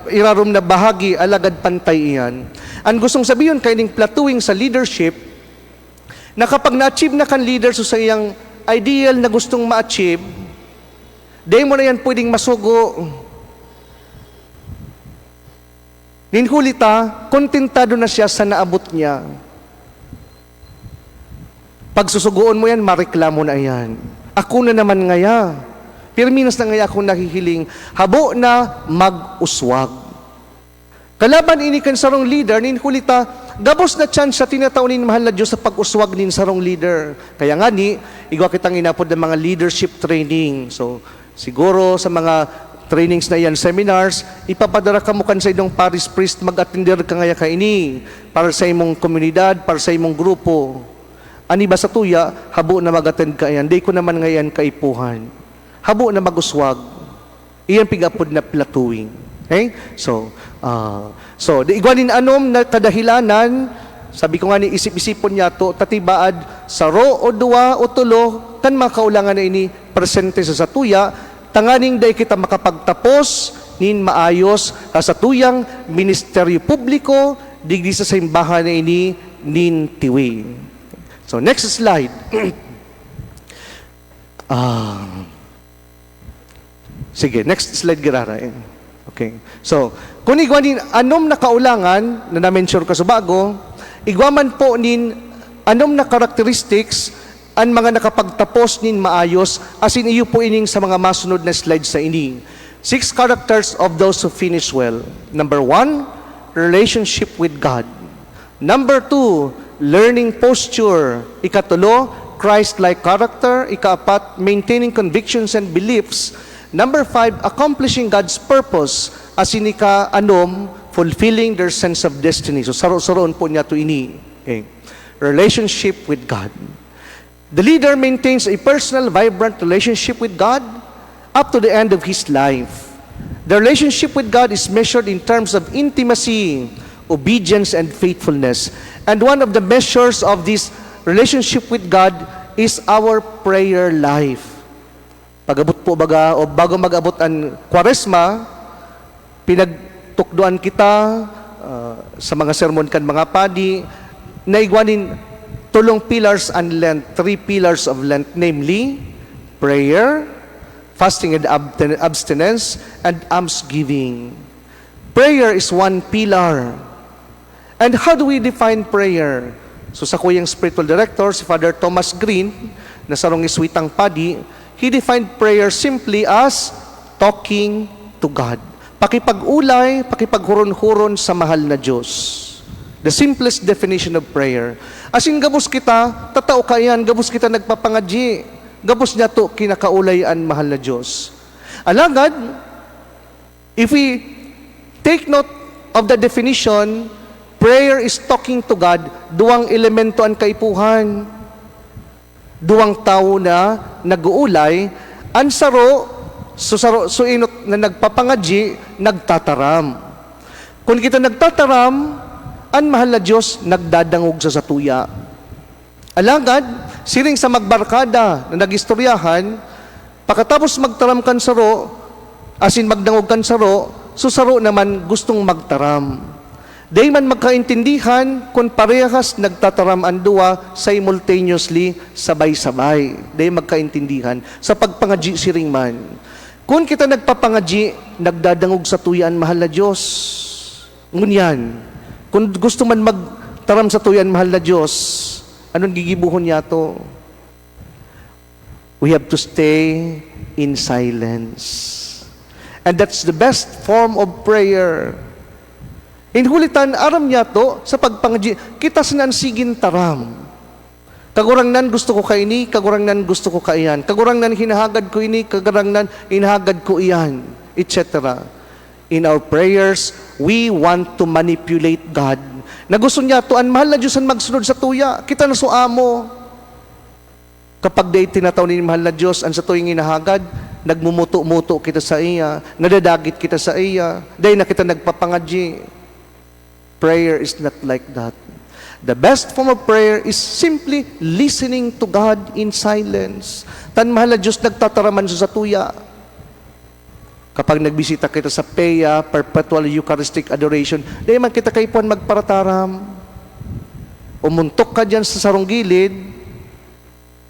irarom na bahagi, alagad pantay iyan. Ang gustong sabihin kay ning plateauing sa leadership, na kapag na-achieve na kan leader so sa iyang ideal na gustong ma-achieve, dai mo na yan pwedeng masugo. Ninhulita, kontentado na siya sa naabot niya. Pag susuguon mo yan, mareklamo na yan. Ako na naman ngaya. Pirminas na ngaya akong nahihiling, habo na mag-uswag. Kalaban ini kan sarong leader, ninhulita, gabos na chance sa tinatao nin mahal na Diyos sa pag-uswag nin sarong leader. Kaya nga ni, igwa kitang inapod ng mga leadership training. So, siguro sa mga trainings na yan, seminars, ipapadara ka mo kan sa idong parish priest, mag-attender ka ngaya kaini para sa imong komunidad, para sa imong grupo. Ani ba sa tuya, habo na mag-attend ka yan. Di ko naman ngayon kaipuhan. Habo na mag-uswag. Iyan pigapod na plateauing. Okay? So, di igwanin anom na kadahilanan, sabi ko nga ni isip-isipon niya to, tatibaad sa ro o duwa o tulo, kan mga kaulangan na ini presente sa satuya, tanganing day kita makapagtapos nin maayos sa satuyang ministeryo publiko, digdi sa simbahan na ini nin tiwi. So, next slide. Sige, next slide girara. Eh. Okay. So, kung igwa nin anom na kaulangan na na-mention ka sa bago, igwaman po nin anom na characteristics ang mga nakapagtapos nin maayos asin iyo po ining sa mga masunod na slide sa ini. Six characters of those who finish well. Number 1, relationship with God. Number 2, learning posture. Ikatulo, Christ-like character. Ikaapat, maintaining convictions and beliefs. Number 5, accomplishing God's purpose. Asin ika-anom, fulfilling their sense of destiny. So saro-saroon po niya to ini. Okay. Relationship with God. The leader maintains a personal, vibrant relationship with God up to the end of his life. The relationship with God is measured in terms of intimacy, obedience, and faithfulness. And one of the measures of this relationship with God is our prayer life. Pag-abot po baga o bago mag-abot ang Kwaresma, pinagtukduan kita sa mga sermon kan mga padi, na igwanin tulong pillars and Lent, three pillars of Lent, namely prayer, fasting and abstinence, and almsgiving. Prayer is one pillar. And how do we define prayer? So sa kuyang spiritual director, si Father Thomas Green, na sarong Jeswitang padi, he defined prayer simply as talking to God. Pakipag-ulay, pakipaghuron-huron sa mahal na Diyos. The simplest definition of prayer. Asin gabos kita, tatao kayan, gabos kita nagpapangadyi. Gabos niya to kinakaulay an mahal na Diyos. Alagad, if we take note of the definition, prayer is talking to God, duwang elemento ang kaipuhan. Duwang tao na nag-uulay, ang saro, susaro, suinot na nagpapangadyi, nagtataram. Kung kita nagtataram, ang mahal na Diyos nagdadangog sa satuya. Alagad, siring sa magbarkada na nagistoryahan, pakatapos magtaram kan saro, asin magdangog kan saro, susaro naman gustong magtaram. Day man magkaintindihan kung parehas nagtataram ang duwa simultaneously, sabay-sabay. Day magkaintindihan sa pagpangadyi siring man. Kung kita nagpapangadyi, nagdadangog sa tuyan mahal na Diyos. Ngunyan, kung gusto man magtaram sa tuyan mahal na Diyos, anong gigibuhon niya to? We have to stay in silence. And that's the best form of prayer. Inhulitan, aram niya to sa pagpangadyi, kita sinansigin taram. Kagurangnan gusto ko kaini, kagurangnan gusto ko kaiyan, kagurangnan hinahagad ko ini, kagurangnan hinahagad ko iyan, etc. In our prayers, we want to manipulate God. Nagusto niya to, an mahal na Diyos ang magsunod sa tuya. Kita na suamo. Kapag day tinataw ni mahal na Diyos, ang sa tuyang inahagad, nagmumuto-muto kita sa iya, nadadagit kita sa iya, day na kita nagpapangadyi. Prayer is not like that. The best form of prayer is simply listening to God in silence. Tan mahal na Diyos nagtataraman sa tuya. Kapag nagbisita kita sa PEA, Perpetual Eucharistic Adoration, di man kita kaipuhan magparataram. Umuntok ka dyan sa sarong gilid,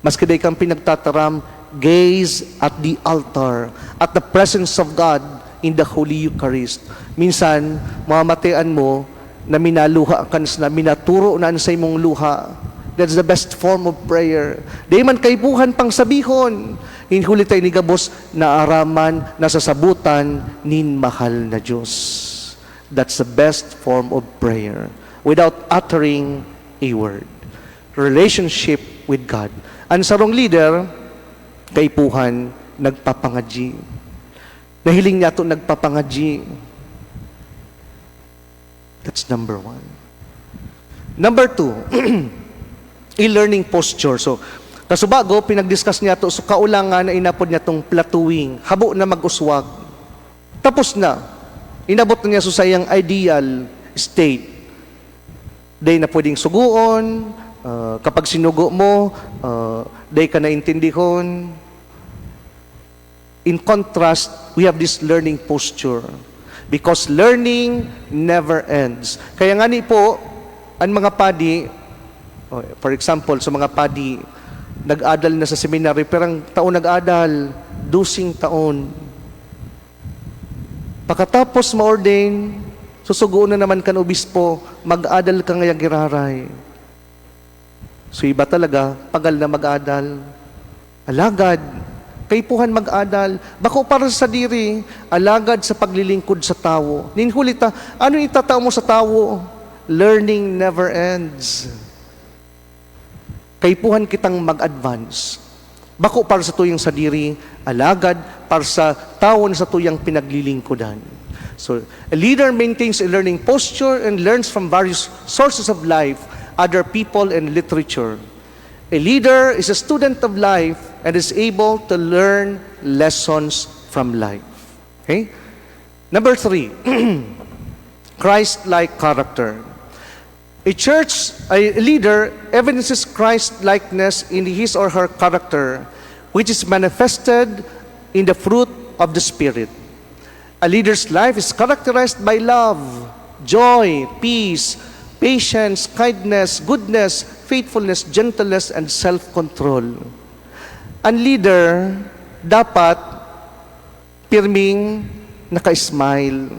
maski day kang pinagtataram, gaze at the altar, at the presence of God in the Holy Eucharist. Minsan, mamatian mo na minaluha ka na minaturo na sa imong luha. That's the best form of prayer. Di man kaipuhan pang sabihon. Hinhuli tayo ni gabos na araman, nasasabutan nin mahal na Diyos. That's the best form of prayer, without uttering a word. Relationship with God. Ang sarong leader, kaipuhan, nagpapangadyi. Nahiling niya ito nagpapangadyi. That's number one. Number two, e-learning posture. So, kasubago, pinag-discuss niya to, so kaulangan na inapod niya tong plateauing. Habo na mag-uswag. Tapos na. Inabot na niya so sa iyang ideal state. Day na pwedeng suguon, kapag sinugo mo, day ka naintindihon. In contrast, we have this learning posture. Because learning never ends. Kaya nga ni po, ang mga padi, oh, for example, sa mga padi, nag-adal na sa seminary, pero ang taon nag-adal, 12 taon. Pagkatapos ma-ordain, susugoon na naman kan obispo, mag-adal ka ngayang giraray. So iba talaga, pagal na mag-adal. Alagad, kaipuhan mag-adal. Bako para sa diri, alagad sa paglilingkod sa tawo. Ninhuli ta, ano itatao mo sa tawo? Learning never ends. Kaipuhan kitang mag-advance. Bako para sa tuyang sadiri, alagad para sa tawo na sa tuyang pinaglilingkodan. So, a leader maintains a learning posture and learns from various sources of life, other people, and literature. A leader is a student of life and is able to learn lessons from life. Okay? Number three, Christ-like character. A church, a leader evidences Christ-likeness in his or her character, which is manifested in the fruit of the Spirit. A leader's life is characterized by love, joy, peace, patience, kindness, goodness, faithfulness, gentleness, and self-control. Ang leader dapat pirming naka-smile.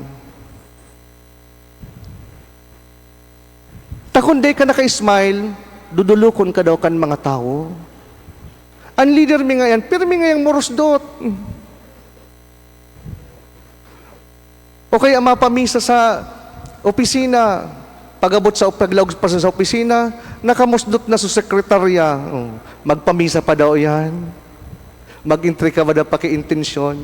Ta kung di ka naka-smile, dudulukon ka daw kan mga tao. Ang leader mi ngayon, pirmi ngayang murusdot. O kaya mapamisa sa opisina, pagabot sa paglaog pa sa opisina, nakamusdot na sa sekretarya. Oh, magpamisa pa daw yan. Mag-entry ka ba daw paki-intensyon?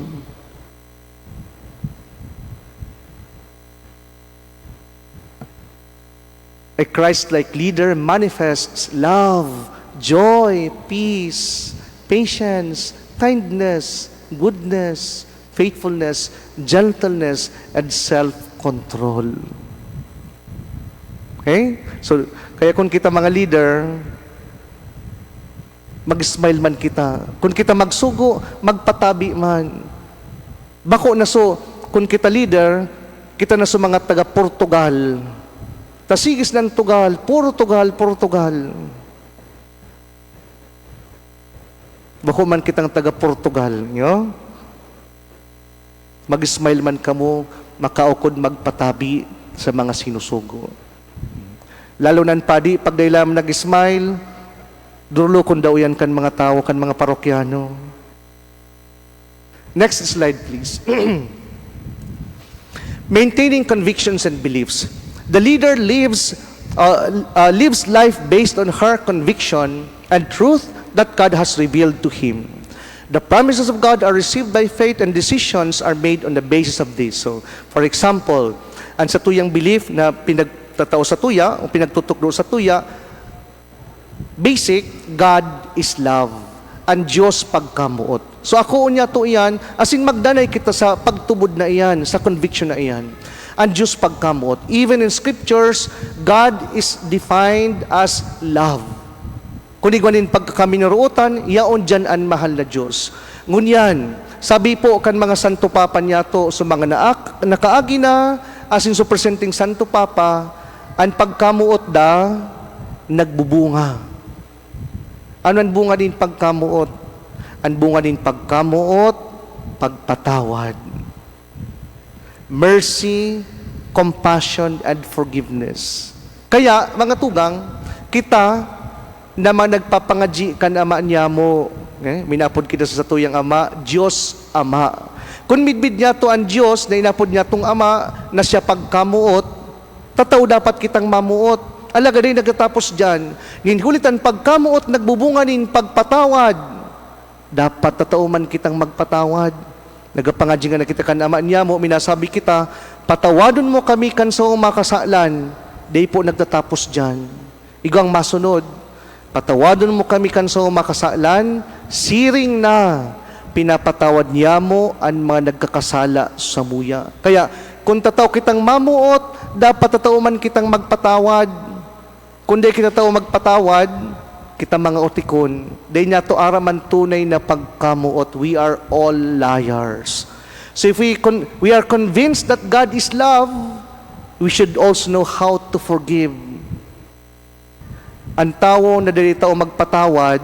A Christ-like leader manifests love, joy, peace, patience, kindness, goodness, faithfulness, gentleness, and self-control. Okay? So, kaya kung kita mga leader, mag-smile man kita. Kung kita magsugo, magpatabi man. Bako na so, kung kita leader, kita na so mga taga-Portugal. Tasigis ng Tugal, Portugal, Portugal. Bako man kitang taga-Portugal, nyo? Mag-smile man kamo, makaukod magpatabi sa mga sinusugo. Lalo nan padi, pag dahil nag-smile, durlukon daw yan kan mga tao, kan mga parokyano. Next slide, please. Maintaining convictions and beliefs. The leader lives life based on her conviction and truth that God has revealed to him. The promises of God are received by faith and decisions are made on the basis of this. So, for example, ang sa tuyang belief na pinag Pinagtatao sa tuya o pinagtutukdo sa tuya, basic, God is love. Ang Diyos pagkamuot. So ako unya to iyan, asin magdanay kita sa pagtubod na iyan, sa conviction na iyan. Ang Diyos pagkamuot. Even in scriptures, God is defined as love. Kung igwanin pagkakaminuruotan, yaon dyan ang mahal na Diyos. Ngunyan, sabi po kan mga Santo Papa niyato sa mga nakaagi na, asin sa presenting Santo Papa, ang pagkamuot da, nagbubunga. Ano ang bunga din pagkamuot? Ang bunga din pagkamuot, pagpatawad. Mercy, compassion, and forgiveness. Kaya, mga tugang, kita naman nagpapangaji kan Ama niya mo, eh, minapod kita sa satuyang Ama, Diyos Ama. Kung midbid niya to ang Diyos, na inapod niya tong Ama, na siya pagkamuot, tataw dapat kitang mamuot. Alaga din nagtatapos dyan. Ninhulitan pagkamuot, nagbubunga nin pagpatawad. Dapat tatao man kitang magpatawad. Nagapangadji nga na kita kan Ama niya mo, minasabi kita, "Patawadon mo kami kan sa umakasaalan." Di po nagtatapos dyan. Igo ang masunod. "Patawadon mo kami kan sa umakasaalan, siring na pinapatawad niya mo ang mga nagkakasala sa muya." Kaya, kung tataw kitang mamuot, dapat tataw man kitang magpatawad. Kung di kita tao magpatawad, kita mga otikon, di niya to araman tunay na pagkamuot. We are all liars. So if we are convinced that God is love, we should also know how to forgive. Ang tao na dili tao magpatawad,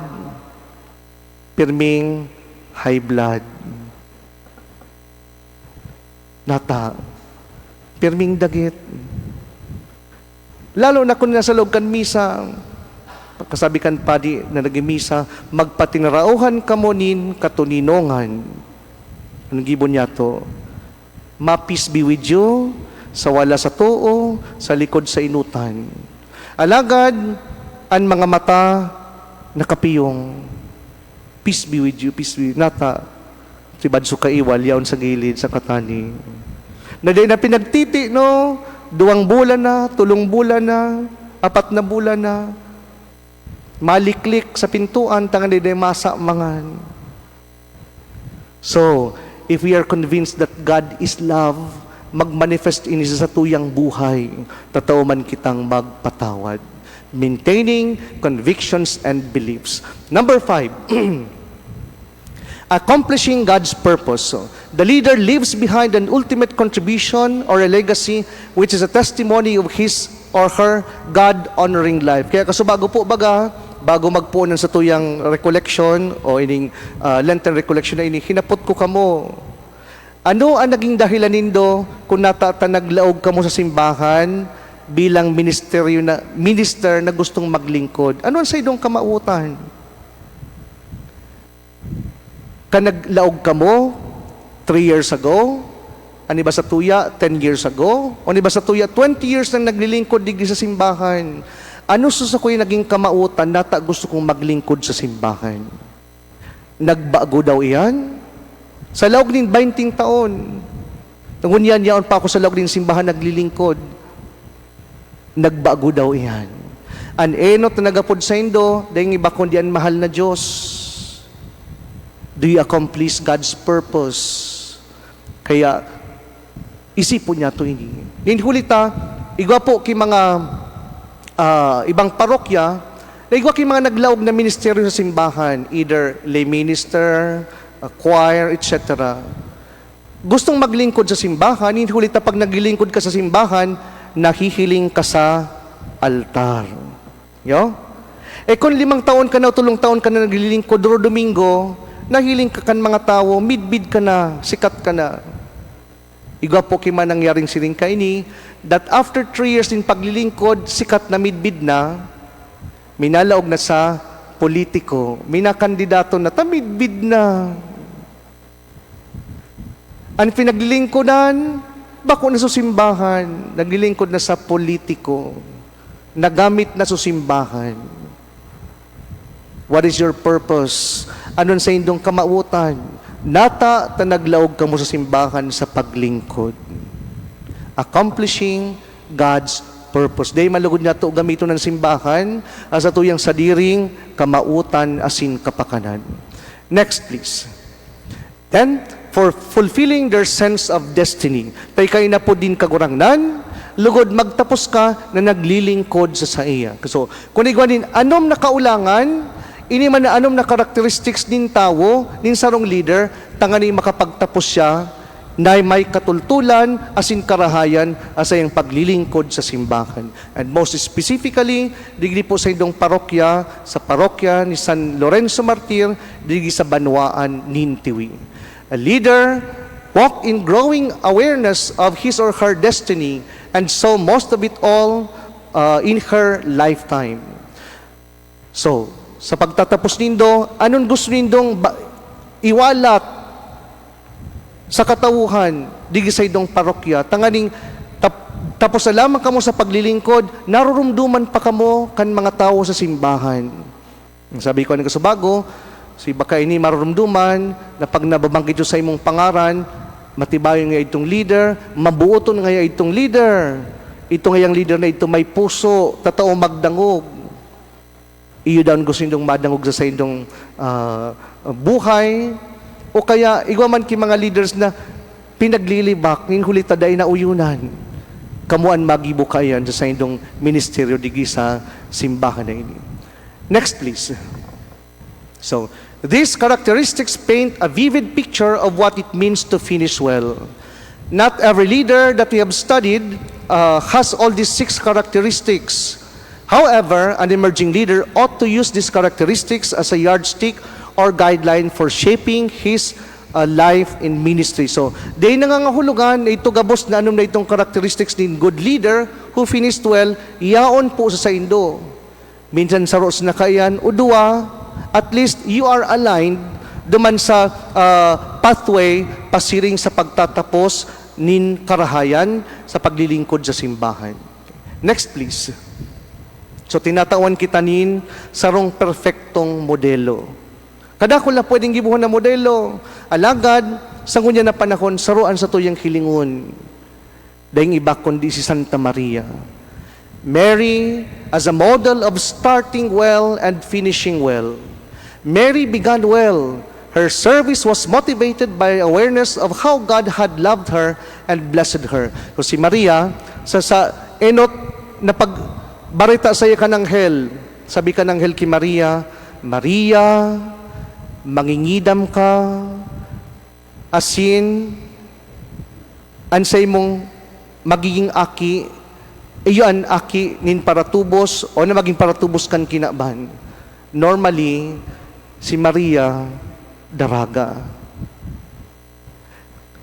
pirming high blood. Nata, pirming dagit. Lalo na kung nasa loob kan misa, pagkasabi kan padi na nagimisa, "Magpatinarauhan kamo nin katuninongan." Anong gibon niya to? Ma-peace be with you, sa wala sa tuo, sa likod sa inutan. Alagad, ang mga mata nakapiyong. "Peace be with you, peace be with you." Nata, si Badso kaiwal, yaon sa gilid, sa katani. Na di na pinagtiti, no? 2 bulan na, 3 bulan na, 4 na bulan na. Maliklik sa pintuan, tangan di masa mangan. So, if we are convinced that God is love, magmanifest ini sa tuyang buhay, totoo man kitang magpatawad. Maintaining convictions and beliefs. Number five, accomplishing God's purpose. So, the leader leaves behind an ultimate contribution or a legacy which is a testimony of his or her God-honoring life. Kaya kasubago po baga, bago magpuon ng sa tuyang recollection o ining Lenten recollection na ini, hinapot ko kamo. Ano ang naging dahilan nindo kung natata naglaog kamo sa simbahan bilang ministeryo na minister na gustong maglingkod? Ano ang sa idong kamautan? Ka naglaog kamo 3 years ago, ani ba sa tuya 10 years ago, o ani ba sa tuya 20 years nang naglilingkod digdi sa simbahan? Ano sa ko yung naging kamautan nata gusto kong maglingkod sa simbahan? Nagbago daw iyan? Sa laog nin 20 taon. Ngunyan yaon pa ako sa laog nin simbahan naglilingkod. Nagbago daw iyan? An enot na nagapod sa indo, dahil iba kundi ang mahal na Diyos. Do you accomplish God's purpose? Kaya, isipon niya ito ini. Ninhulita, igwa po kay mga ibang parokya, na igwa kay mga naglaog na ministeryo sa simbahan, either lay minister, choir, etc. Gustong maglingkod sa simbahan, hinhulita pag naglilingkod ka sa simbahan, nahihiling ka sa altar. Yo? Eh kung 5 taon ka na o 3 taon ka na naglilingkod, duro Domingo, nahiling ka kan mga tao, midbid ka na, sikat ka na. Igwa po kay man nangyaring siring kaini, that after 3 years din paglilingkod, sikat na, midbid na, minalaog na sa politiko, minakandidato na, tamidbid na. Ang pinaglilingkodan, bako na sa simbahan, naglilingkod na sa politiko, nagamit na sa simbahan. What is your purpose? Anon sa indong kamautan? Nata tanaglaog kamo sa simbahan sa paglingkod. Accomplishing God's purpose. Dai malugod nato gamiton ng simbahan as atuyang sadiring kamautan asin kapakanan. Next, please. Then, for fulfilling their sense of destiny. Tay kay na po din kagurangnan, lugod magtapos ka na naglilingkod sa saiya. So, kung igwa din, anom na kaulangan, ini man na anom na characteristics nin tawo, nin sarong leader, tangani makapagtapos siya, na may katultulan, asin karahayan, asayang paglilingkod sa simbahan. And most specifically, digdi po sa indong parokya, sa parokya ni San Lorenzo Martir, digdi sa Banwaan nin Tiwi. A leader walk in growing awareness of his or her destiny and so most of it all in her lifetime. So, sa pagtatapos nindo, anong gusto nindong iwalat sa katawuhan digi sa idong parokya? Tanganing tapos na lamang kamo sa paglilingkod, narurumduman pa kamo kan mga tao sa simbahan. Ang sabi ko ng kasubago, si baka ini marurumduman na pag nababanggit sa imong pangaran, matibayon nga itong leader, mabuoton nga itong leader. Ito ngayang leader na ito may puso, tatao magdangog. Iyo daw ang gusto nindong madangog sa indong buhay. O kaya, igwa man ki mga leaders na pinaglilibak, nin huli taday na uyunan. Kamuan magibo kayan sa indong ministeryo digi sa simbahan na ini. Next, please. So, these characteristics paint a vivid picture of what it means to finish well. Not every leader that we have studied has all these six characteristics. However, an emerging leader ought to use these characteristics as a yardstick or guideline for shaping his life in ministry. So, day nangangahulugan na ito gabos na anom na itong characteristics ni good leader who finished well, yaon po sa saindo. Minsan sa ros na kayan, o duwa, at least you are aligned duman sa pathway pasiring sa pagtatapos nin karahayan sa paglilingkod sa simbahan. Next, please. So tinatawan kita nin sarong perfectong modelo. Kadako na pwedeng gibuhan na modelo. Alagad, sa ngunya na panahon, saruan sa tuyang hilingon. Dahil iba kundi si Santa Maria. Mary as a model of starting well and finishing well. Mary began well. Her service was motivated by awareness of how God had loved her and blessed her. So si Maria, sa enot na pagbarita sa iya kan anghel, sabi kan anghel ki Maria, "Maria, mangingidam ka, asin, an sa imong magiging aki, iyo an aki nin paratubos o na maging paratubos kan kinaban." Normally, si Maria, daraga.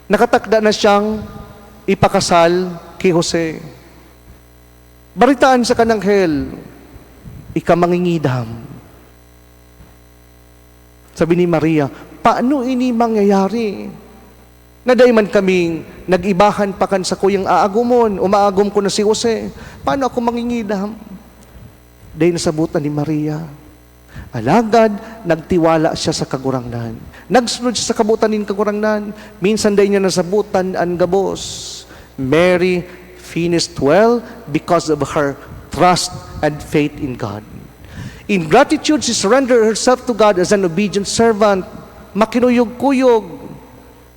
Nakatakda na siyang ipakasal kay Jose. Baritaan sa kananghel, "Ika mangingidam." Sabi ni Maria, "Paano ini mangyayari? Na man kaming nag-ibahan pa kan sa kuyang aagumon, umaagom ko na si Jose. Paano ako mangingidam?" Dahil nasabutan ni Maria. Alagad, nagtiwala siya sa kagurangnan. Nagsunod siya sa kabutan nin kagurangnan. Minsan dahil niya nasabutan ang gabos. Mary finished well because of her trust and faith in God. In gratitude, she surrendered herself to God as an obedient servant. Makinuyog-kuyog.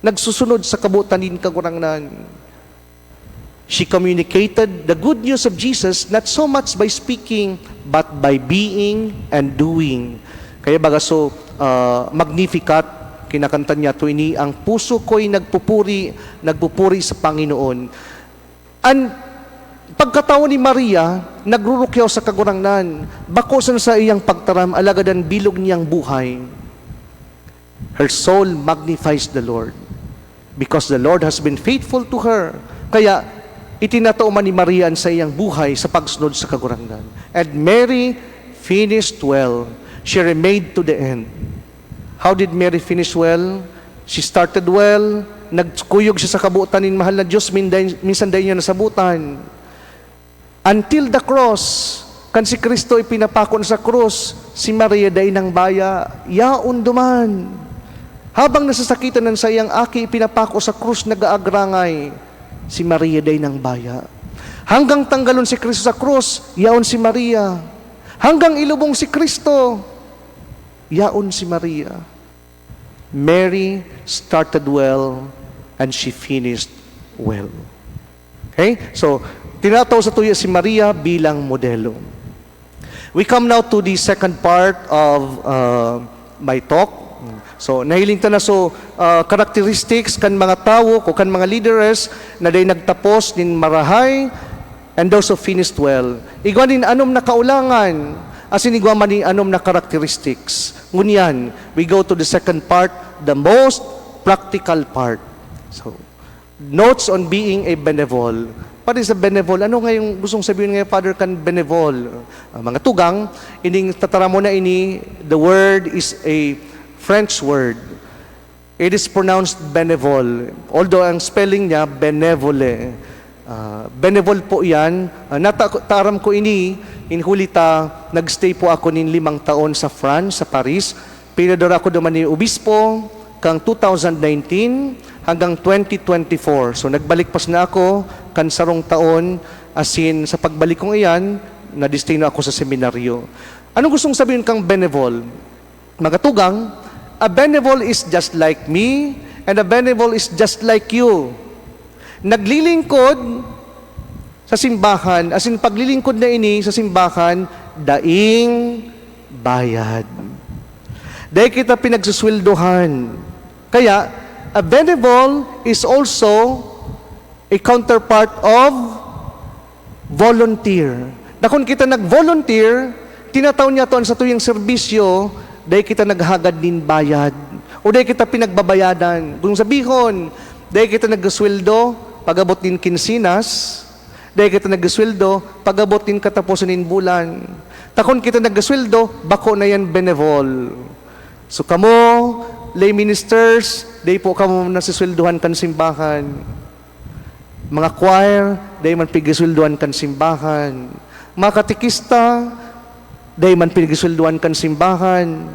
Nagsusunod sa kabutan nin kagurangnan. She communicated the good news of Jesus not so much by speaking, but by being and doing. Kaya baga so, Magnificat, kinakanta niya to ini, "Ang puso ko'y nagpupuri, nagpupuri sa Panginoon." Ang pagkatao ni Maria, nagrurukyaw sa kagurangnan, bakosan sa iyang pagtaram, alagad ang bilog niyang buhay. Her soul magnifies the Lord because the Lord has been faithful to her. Kaya itinatao man ni Maria ang sa iyang buhay sa pagsunod sa kagurangnan. And Mary finished well. She remained to the end. How did Mary finish well? She started well. Nagkuyog siya sa kabutan ng mahal na Diyos. Minsan dahil niya nasabutan. Until the cross, kan si Kristo ipinapako na sa krus, si Maria day ng baya, yaon duman. Habang nasasakitan ng sayang aki ipinapako sa krus, nagaagrangay, si Maria day ng baya. Hanggang tanggalon si Kristo sa krus, yaon si Maria. Hanggang ilubong si Kristo, yaon si Maria. Mary started well and she finished well. Okay? So, tinataw satuya si Maria bilang modelo. We come now to the second part of my talk. So, nahiling ta na so characteristics kan mga tawo o kan mga leaders na day nagtapos nin marahay and those who finished well. Igwa nin anom na kaulangan, asin igwa man nin anom na characteristics. Ngunyan, we go to the second part, the most practical part. So, notes on being a benevol. What is a benevol? Ano nga yung gustong sabihin ngayon, Father, kan benevol? Mga tugang, ining tataramo na ini, the word is a French word. It is pronounced benevol. Although ang spelling niya, benevole. Benevol po yan. Nataram ko ini, inhuli ta, nagstay po ako nin 5 taon sa France, sa Paris. Pinadora ako duman ni Obispo, kang 2019 hanggang 2024. So nagbalik pas na ako kan sarong taon, asin sa pagbalik kong iyan, na-destino ako sa seminaryo. Anong gustong sabihin kang benevol? Mga tugang, a benevol is just like me and a benevol is just like you. Naglilingkod sa simbahan, asin paglilingkod na ini sa simbahan, daing bayad. Dahil kita pinagsusweldohan. Kaya, a benevol is also a counterpart of volunteer. Na kung kita nag-volunteer, tinataw niya to ang satuyang serbisyo, dahil kita naghagad nin bayad. O dahil kita pinagbabayadan. Kung sabihon, dahil kita nagsweldo, pag-abot nin kinsinas, dahil kita nagsweldo, pag-abot nin katapusan nin bulan. Ta kun kita nagsweldo, bako na yan benevol. So kamo, lay ministers, day po kamo nasisweldohan kan simbahan. Mga choir, day man pigisweldohan kan simbahan. Mga katekista, day man pinigisweldohan kan simbahan.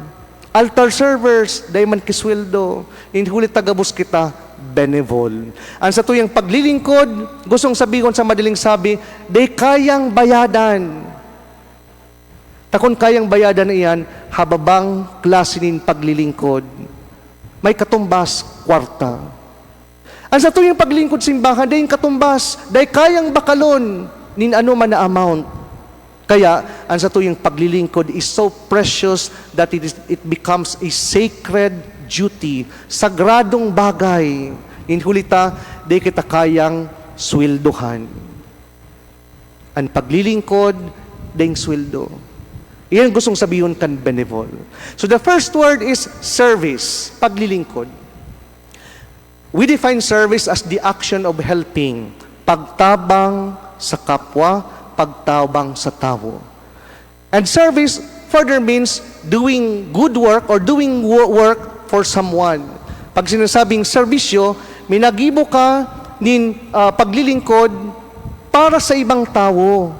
Altar servers, day man kisweldo. Inhuli tagabos kita, benevol. Ang satuyang paglilingkod, gustong sabihon sa madaling sabi, day kayang bayadan. Ta kun kayang bayadan na iyan, hababang klase nin paglilingkod. May katumbas, kwarta. Ang satuyang paglingkod simbahan, day katumbas, day kayang bakalon, nin ano man na amount. Kaya, ang satuyang paglilingkod is so precious that it becomes a sacred duty, sagradong bagay. Inhulita, di kita kayang sweldohan. Ang paglilingkod, ding sweldo. Iyan gustong sabihin kan benevol. So the first word is service, paglilingkod. We define service as the action of helping, pagtabang sa kapwa, pagtabang sa tao. And service further means doing good work or doing work for someone. Pag sinasabing serbisyo, minagibo ka nin paglilingkod para sa ibang tao.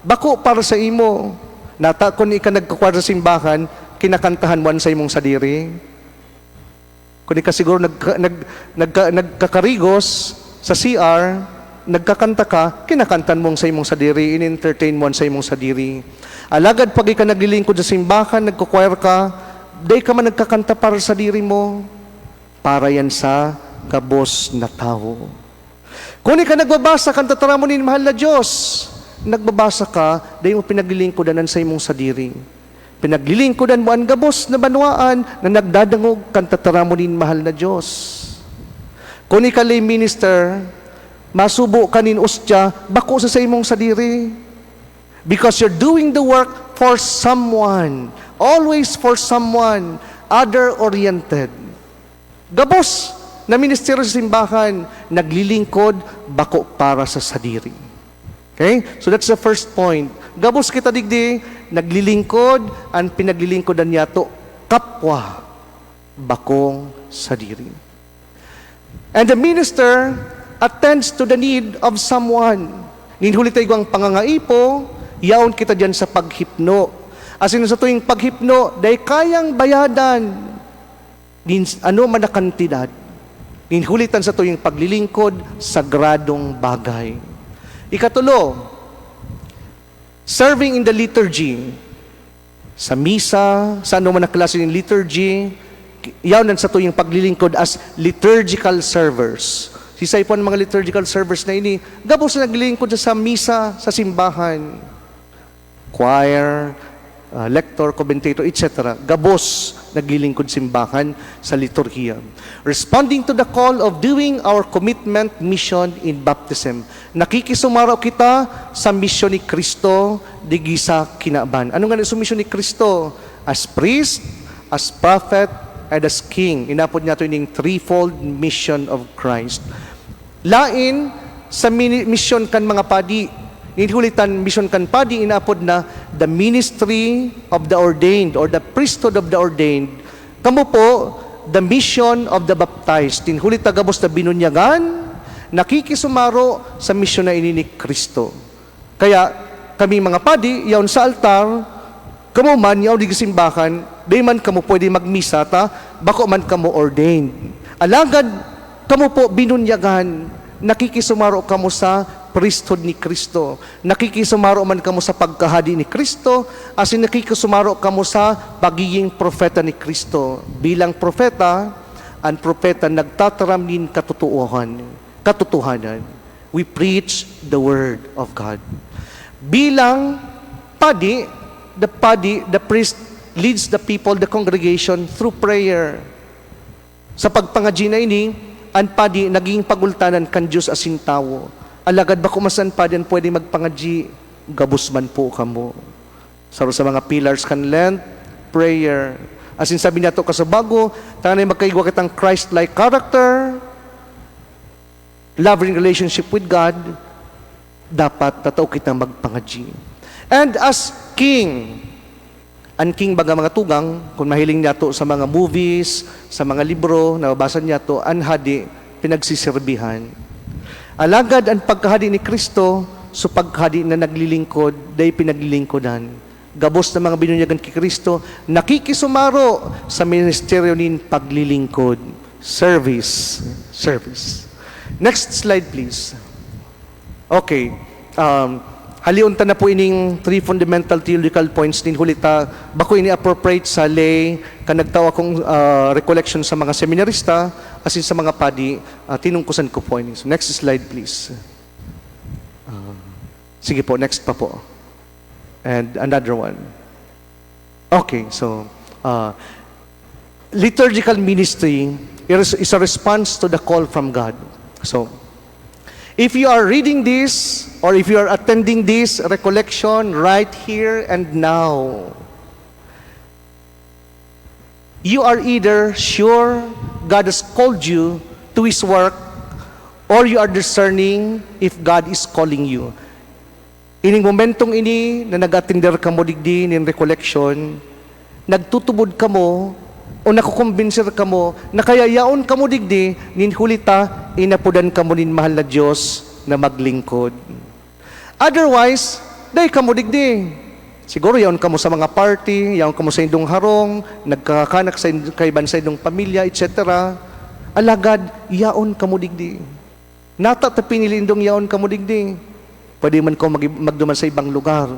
Bako para sa imo. Nata kung ika nagkukwar sa simbahan, kinakantahan mo sa imong sadiri. Kung ika siguro nagkakarigos sa CR, nagkakanta ka, kinakantan mong sa imong sadiri, in-entertain mo sa imong sadiri. Alagad pag ika naglilingkod sa simbahan, nagkukwire ka, day ka man nagkakanta para sa diri mo, para yan sa gabos na tao. Kung ika nagbabasa, kan tataramo ni mahal na Diyos, nagbabasa ka, day mo pinaglilingkodanan sa imong sadiri. Pinaglilingkodan mo ang gabos na banwaan na nagdadangog kan tataramo nin mahal na Diyos. Kung ika lay minister, masubo ka nin ostya, bako sa imong sadiri. Because you're doing the work for someone. Always for someone. Other-oriented. Gabos na ministeryo sa simbahan, naglilingkod, bako para sa sadiri. Okay? So that's the first point. Gabos kita digdi, naglilingkod, ang pinaglilingkodan niya to, kapwa, bakong sadiri. And the minister attends to the need of someone. Ninhuli tayo ang pangangaipo, yaon kita dyan sa paghipno. Asin sa tuwing paghipno, day kayang bayadan, nin, ano man na kantidad. Ninhulitan sa tuwing paglilingkod, sagradong bagay. Ikatulo, serving in the liturgy. Sa misa, sa ano man na klase ng liturgy, yaon ang satuyang paglilingkod as liturgical servers. Sisay po ang mga liturgical servers na ini, gabos na naglilingkod sa misa, sa simbahan. Choir, lector, commentator, etc. Gabos naglilingkod simbahan sa liturhiya. Responding to the call of doing our commitment mission in baptism. Nakikisumaro kita sa misyon ni Kristo digi sa kinaban. Ano nga sa misyon ni Kristo? As priest, as prophet, and as king. Inapod niya ito ining threefold mission of Christ. Lain sa mission kan mga padi. Ninhulitan mission kan padi inapod na the ministry of the ordained or the priesthood of the ordained. Kamo po, the mission of the baptized. Tinhulita gabos na binunyagan, nakikisumaro sa misyon na ini ni Kristo. Kaya kami mga padi, yaon sa altar, kamo man yaon di simbahan, di man kamo pwede magmisa ta, bako man kamo ordained. Alagad kamo po binunyagan, nakikisumaro kamo sa priesthood ni Kristo. Nakikisumaro man kamo sa pagkahadi ni Kristo, asin nakikisumaro kamo sa pagiging propeta ni Kristo. Bilang propeta, ang propeta nagtataram nin katotohanan. We preach the word of God. Bilang padi, the padi, the priest leads the people, the congregation through prayer. Sa pagpangaji na ini, ang padi naging pagultanan kan Diyos asin tawo. Alagad bako man an padi an pwede magpangaji, gabos man po kamo. Saro sa mga pillars kan Lent, prayer. Asin sabi niya to kasabago, tanay magkaigwa kitang Christ-like character, loving relationship with God, dapat tatao kitang magpangaji. And as king, ang king baga, mga tugang, kung mahiling niya to sa mga movies, sa mga libro, nababasa niya to, ang hadi, pinagsiserbihan. Alagad ang pagkahadi ni Kristo, so pagkahadi na naglilingkod, day pinaglilingkodan. Gabos na mga binunyagan kay Kristo, nakikisumaro sa ministeryo nin paglilingkod. Service. Service. Next slide, please. Okay. Halion ta na po ining three fundamental theological points nin hulita bako ini appropriate sa lay kan nagtawo akong recollection sa mga seminarista asin sa mga padi, tinungkusan ko po ini. So next slide, please. Sige po, next pa po. And another one. Okay, so liturgical ministry is a response to the call from God. So if you are reading this or if you are attending this recollection right here and now, you are either sure God has called you to His work or you are discerning if God is calling you. Ining momentong ini na nag-attender ka mo digdi nin recollection, nagtutubod ka mo o nakukumbinser ka mo na kaya yaon ka mo digdi nin hulita inapudan ka mo nin mahal na Diyos na maglingkod. Otherwise, day ka mo digdi. Siguro yaon ka mo sa mga party, yaon ka mo sa indong harong, nagkakanak sa kaiban sa indong pamilya, etc. Alagad, yaon ka mo digdi. Nata ta pinili indong yaon ka mo digdi. Pwede man ko magduman sa ibang lugar.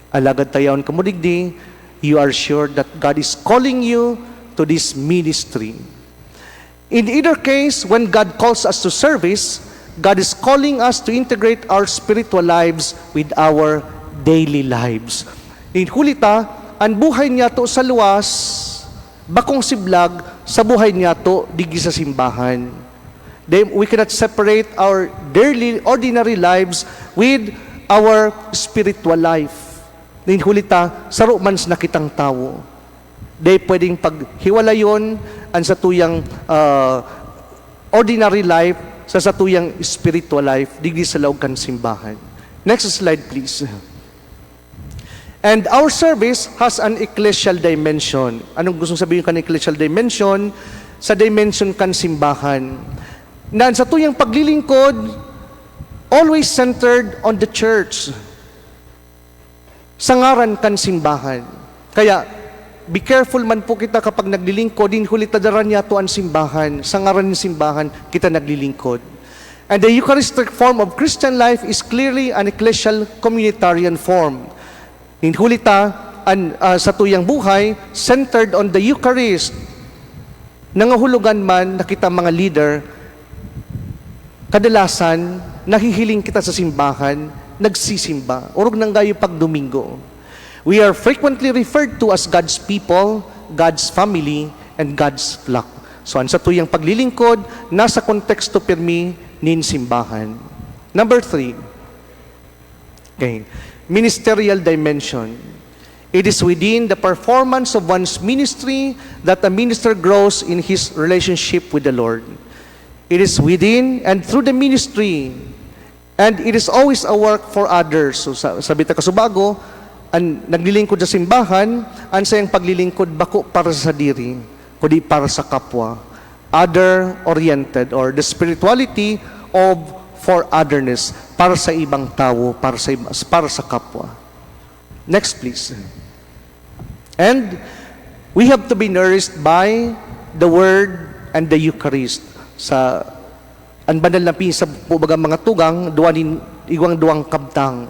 Alagad ta yaon ka mo digdi, you are sure that God is calling you to this ministry. In either case, when God calls us to service, God is calling us to integrate our spiritual lives with our daily lives. In hulita, ang buhay niya to sa luwas, bakong siblag sa buhay niya to digi sa simbahan. Then we cannot separate our daily, ordinary lives with our spiritual life. Nin hulita, saro man sa nakitang tawo. Day pwedeng paghiwalayon ang satuyang ordinary life sa satuyang spiritual life digdi sa laog kan simbahan. Next slide, please. And our service has an ecclesial dimension. Anong gustong sabihin kan ecclesial dimension? Sa dimension kan simbahan. Na ang satuyang paglilingkod always centered on the church. Sa ngaran kan simbahan. Kaya, be careful man po kita kapag naglilingkod, din huli tadaran niya to ang simbahan. Sa ngaran ng simbahan, kita naglilingkod. And the Eucharistic form of Christian life is clearly an ecclesial communitarian form. Hinhulita, an, sa tuyang buhay, centered on the Eucharist, nangahulugan man na kita mga leader, kadalasan, nahihiling kita sa simbahan, nagsisimba. Urog nang gayo pag Domingo. We are frequently referred to as God's people, God's family, and God's flock. So, ang sa tuyang paglilingkod, nasa konteksto pirmi nin simbahan. Number three, okay, ministerial dimension. It is within the performance of one's ministry that a minister grows in his relationship with the Lord. It is within and through the ministry, and it is always a work for others. So, sabi ta kasubago, ang naglilingkod sa simbahan, ang sayang paglilingkod bako para sa diri, kundi para sa kapwa. Other-oriented or the spirituality of for otherness, para sa ibang tao, para sa kapwa. Next, please. And we have to be nourished by the Word and the Eucharist. Sa ang banal na pisa po baga mga tugang, duwanin igwang duwang kabtang.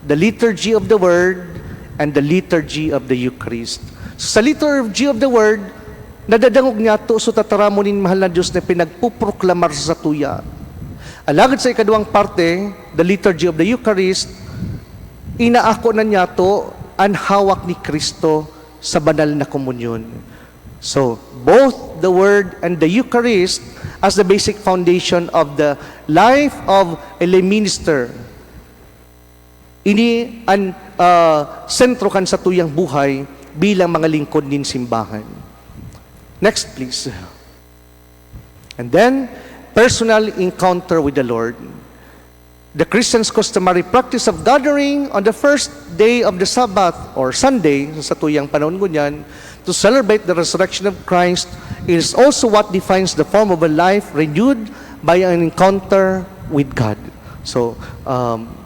The liturgy of the Word and the liturgy of the Eucharist. So, sa liturgy of the Word, nadadangog niya to so tataramo nin mahal na Diyos na pinagpuproklamar sa tuya. Alagad sa ikaduang parte, the liturgy of the Eucharist, inaako na niya to ang hawak ni Kristo sa banal na komunyon. So, both the Word and the Eucharist as the basic foundation of the life of a lay minister. Ini ang sentro kan sa tuyang buhay bilang mga lingkod nin simbahan. Next, please. And then, personal encounter with the Lord. The Christians' customary practice of gathering on the first day of the Sabbath or Sunday, sa tuyang panahon ngunyan, to celebrate the resurrection of Christ is also what defines the form of a life renewed by an encounter with God. So,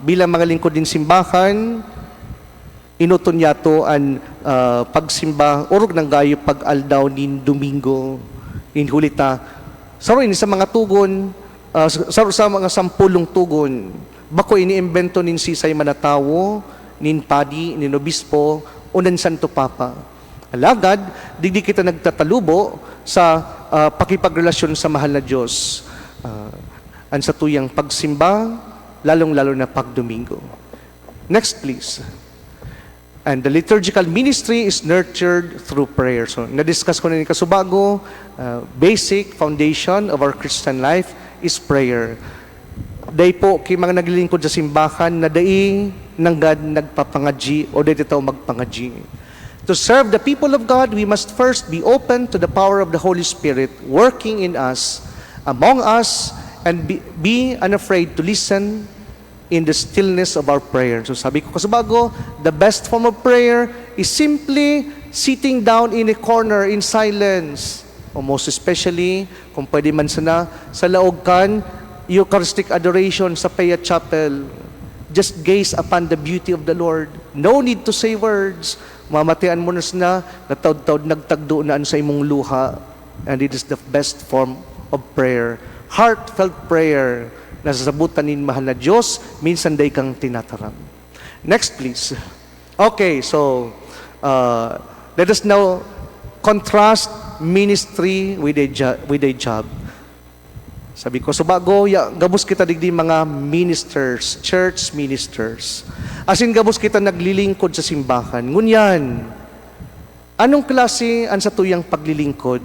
bilang mga lingkod din simbahan, inuton niya to ang pagsimba, urog ng gayo pag-aldaw nin Domingo, in hulita. Saro ini sa mga tugon, saro sa mga sampulong tugon, bako iniimbento nin sisay manatawo, nin padi, nin obispo, o nin Santo Papa. Alagad, digdi kita nagtatalubo sa pakipagrelasyon sa mahal na Diyos. Ang sa tuyang pagsimba, lalong-lalo na pagdomingo. Next, please. And the liturgical ministry is nurtured through prayer. So, na-discuss ko na ni Kasubago, basic foundation of our Christian life is prayer. Dai po kay mga naglilingkod sa simbahan na dai ng God nagpapangadji o dai tao magpangadji. To serve the people of God, we must first be open to the power of the Holy Spirit working in us, among us, and be unafraid to listen in the stillness of our prayer. So sabi ko kasubago, the best form of prayer is simply sitting down in a corner in silence. O most especially, kung pwede man sana, sa laog kan, Eucharistic adoration sa Pea Chapel. Just gaze upon the beauty of the Lord. No need to say words. Mamatian mo na na, natawd-tawd, nagtagdo na sa imong luha. And it is the best form of prayer. Heartfelt prayer na sasabutan nin mahal na Diyos, minsan day kang tinataram. Next, please. Okay, so let us now contrast ministry with a job. Sabi ko, so bago, ya, gabos kita digdi mga ministers, church ministers. As in, gabos kita naglilingkod sa simbahan. Ngunyan, anong klase ang sa tuyang paglilingkod?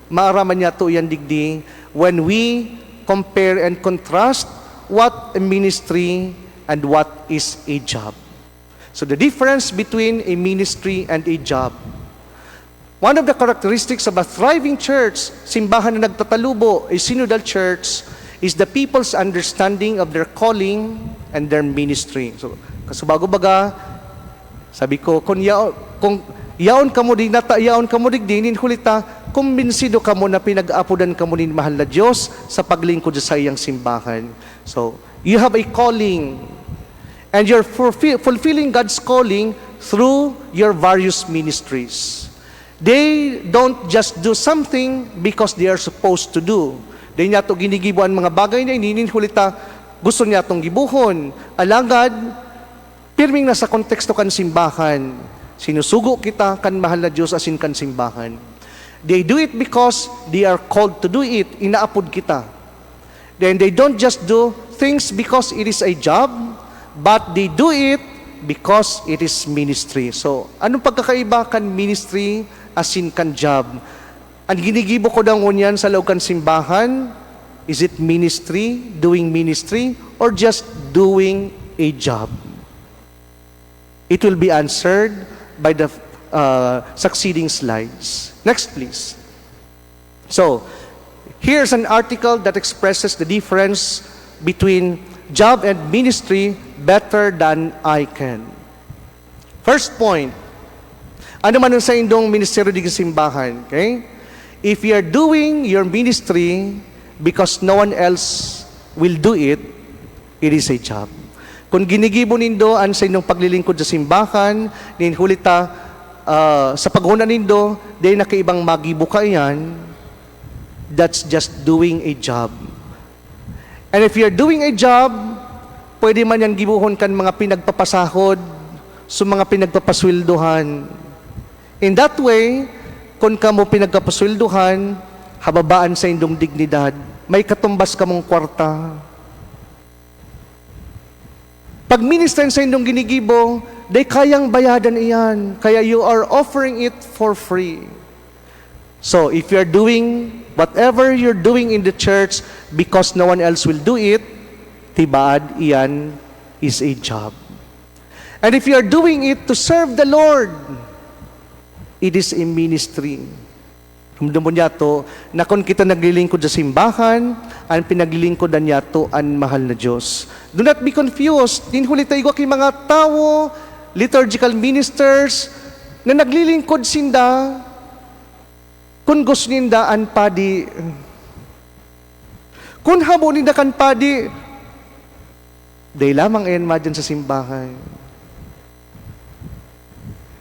Maaraman niya to yan digdi when we compare and contrast what a ministry and what is a job. So the difference between a ministry and a job. One of the characteristics of a thriving church, simbahan na nagtatalubo, a synodal church, is the people's understanding of their calling and their ministry. So, kasubago baga, sabi ko, kung yaon kamo di nata, yaon kamo digdi, nin hulita, kumbinsido kamo na pinag-apodan kamo nin mahal na Diyos sa paglingkod sa iyang simbahan. So, you have a calling and you're fulfilling God's calling through your various ministries. They don't just do something because they are supposed to do. Dai niya to ginigibo ang mga bagay na ini nin huli ta gusto niya itong gibuhon. Alagad, pirming nasa konteksto kan simbahan. Sinusugo kita kan mahal na Diyos asin kan simbahan. They do it because they are called to do it. Inaapod kita. Then they don't just do things because it is a job, but they do it because it is ministry. So, anong pagkakaiba kan ministry asin kan job? Ang ginigibo ko daw ngunyan sa loob kan simbahan, is it ministry, doing ministry, or just doing a job? It will be answered by the succeeding slides. Next, please. So, here's an article that expresses the difference between job and ministry better than I can. First point, ano man ang sa indong ministeryo di simbahan, okay? If you are doing your ministry because no one else will do it, it is a job. Kung ginigibo nindo ang sa inyong paglilingkod sa simbahan, nin huli ta sa paghuna nindo, di na kaibang magibo ka yan, that's just doing a job. And if you're doing a job, pwede man yan gibuhon kan mga pinagpapasahod sa mga pinagpapasweldohan. In that way, kung kamo pinagpapasweldohan, hababaan sa indong dignidad, may katumbas kamong kwarta. Pag minister sa indong ginigibo, day kayang bayadan iyan. Kaya you are offering it for free. So, if you're doing whatever you're doing in the church because no one else will do it, tibaad iyan is a job. And if you are doing it to serve the Lord, it is a ministry. Humdumon niya to, na kung kita naglilingkod sa simbahan, ang pinaglilingkodan niya to ang mahal na Diyos. Do not be confused. Nin huli ta igwa kay mga tao, liturgical ministers, na naglilingkod sinda, kung gusto ninda ang padi. Kung habo ninda kan padi, day lamang ayan madyan sa simbahan.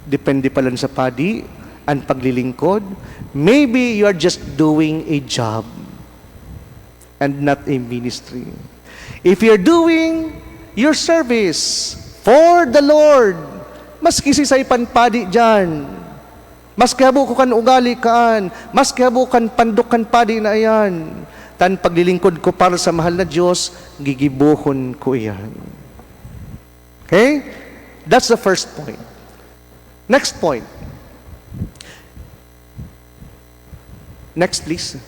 Depende pala sa padi, ang paglilingkod. Maybe you are just doing a job and not a ministry. If you're doing your service for the Lord, maski sisay panpadi dyan, maski habo ko kan ugali kaan, maski habo kan pandok kan padi na ayan, tan paglilingkod ko para sa mahal na Diyos, gigibuhon ko iyan. Okay? That's the first point. Next point. Next, please.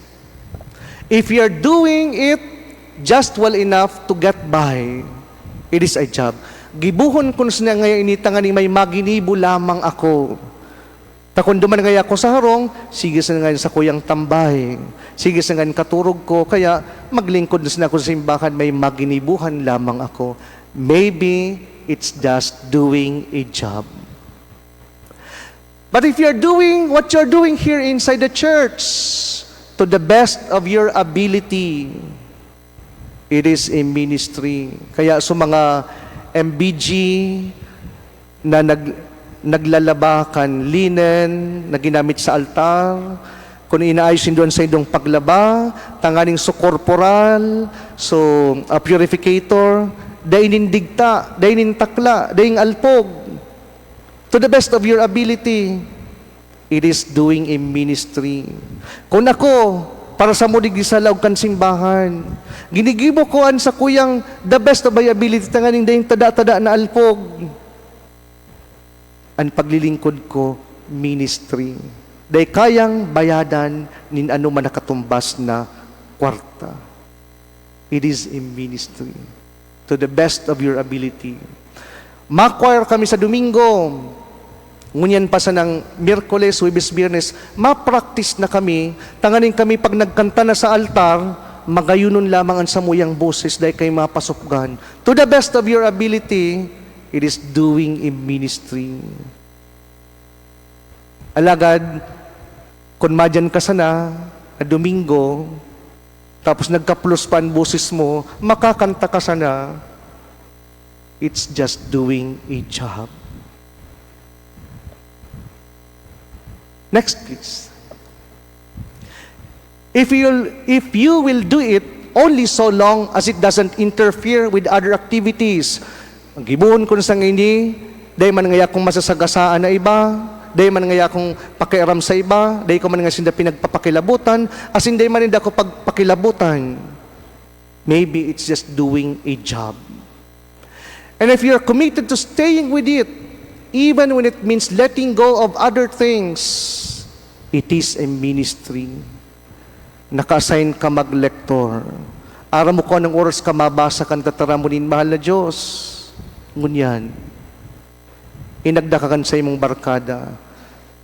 If you are doing it just well enough to get by, it is a job. Gibuhon ko na ngayon inita nga ni may maginibo lamang ako. Ta kung duman ngaya ako sa harong, sige sa ngayon sa kuyang tambay. Sige sa ngayon katurog ko, kaya maglingkod na ako sa simbahan, may maginibuhan lamang ako. Maybe it's just doing a job. But if you're doing what you're doing here inside the church to the best of your ability, it is a ministry. Kaya sa mga MBG na naglalaba kan linen na ginamit sa altar, kung inaayos doon sa indong paglaba, tanganing so corporal, so purificator, dainin digta, dainin takla, daing alpog, to the best of your ability, it is doing a ministry. Kung ako, para sa mudig sa laog kan simbahan, ginigibo ko an sa kuyang the best of my ability, tanganing dayong tada-tada na alpog. Ang paglilingkod ko, ministry. Day kayang bayadan nin ano man nakatumbas na kwarta. It is a ministry. To the best of your ability. Ma-choir kami sa Domingo. Ngunyan pa sa ng Miyerkules, Huwebes, Biyernes, ma-practice na kami. Tanganing kami pag nagkanta na sa altar, magayunon lamang ang samuyang boses dahil kay mapasupgan. To the best of your ability, it is doing a ministry. Alagad, kung madyan ka sana, na Domingo, tapos nagka-plus pa ang boses mo, makakanta ka sana, it's just doing a job. Next, please. If you will do it only so long as it doesn't interfere with other activities. Ang gibuhon ko na sa ini, day man ngaya kong masasagasaan na iba, day man ngaya kong pakiaram sa iba, day ko man nga sinda pinagpapakilabutan, asin day man ninda ko pagpakilabutan. Maybe it's just doing a job. And if you're committed to staying with it, even when it means letting go of other things, it is a ministry. Naka-assign ka mag-lector. Aram mo ko anong oras ka mabasa kan tataramonin, mahal na Diyos. Ngunyan, inagda ka kan sa imong barkada.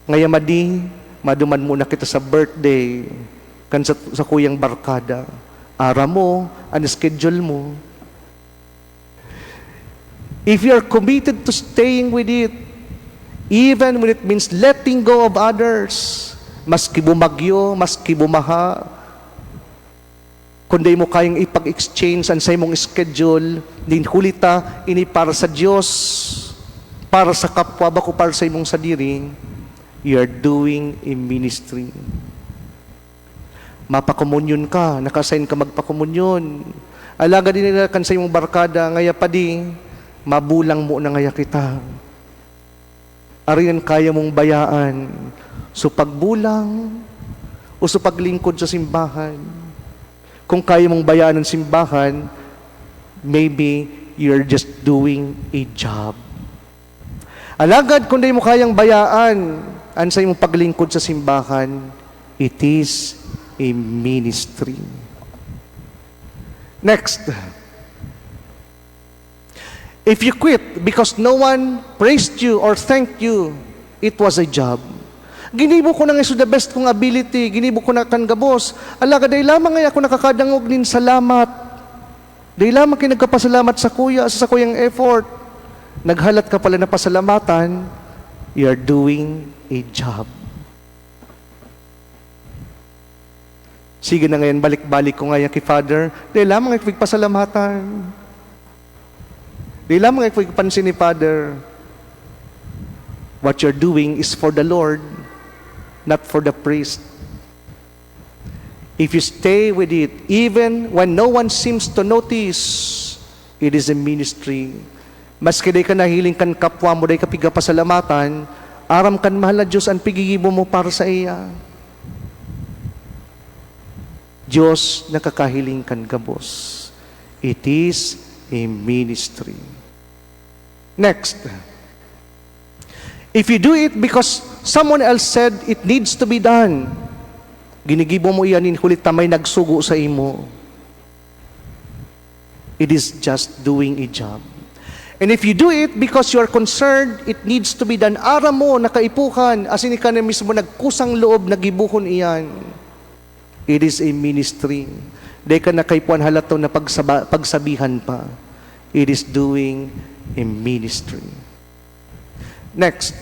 Ngaya madi, maduman muna kita sa birthday kan sa kuyang barkada. Aram mo, ang schedule mo. If you are committed to staying with it, even when it means letting go of others, maski bumagyo, maski bumaha, kung di mo kayang ipag-exchange ang sa imong schedule, din hulita, ini para sa Diyos, para sa kapwa, bako para sa imong sadiri, you are doing a ministry. Mapakomunyon ka, naka-assign ka magpakomunyon. Alaga din nila kan sa imong barkada, ngaya pa di, mabulang mo na ngaya kita. Ariyan kaya mong bayaan. So pagbulang o sa paglingkod sa simbahan. Kung kaya mong bayaan ng simbahan, maybe you're just doing a job. Alagad kung di mo kayang bayaan ang sa imong paglingkod sa simbahan, it is a ministry. Next. If you quit because no one praised you or thanked you, it was a job. Ginibo ko na nga the best kong ability, ginibo ko na kan gabos. Alagad day lamang ngay ako nakakadangog nin salamat. Day lamang kay nagkapasalamat sa kuya, sa kuyang effort. Naghalat ka pala na pasalamatan, you are doing a job. Sige na ngayon, balik-balik ko ngayon kay Father. Day lamang ay pasalamatan. Di lamang ay pansin ni Father. What you're doing is for the Lord, not for the priest. If you stay with it, even when no one seems to notice, it is a ministry. Maski day ka nahiling kan kapwa mo, day ka pigapasalamatan, aram kan mahal na Diyos ang pigigibo mo para sa iya. Diyos nakakahiling kan gabos. It is a ministry. Next. If you do it because someone else said it needs to be done, ginigibo mo iyan hulit ta may nagsugo sa imo. It is just doing a job. And if you do it because you are concerned, it needs to be done. Aram mo, nakaipukan, asin ika na mismo nagkusang loob, nagibuhon iyan. It is a ministry. Di ka nakaipuan halato na pagsabihan pa. It is doing a ministry. Next.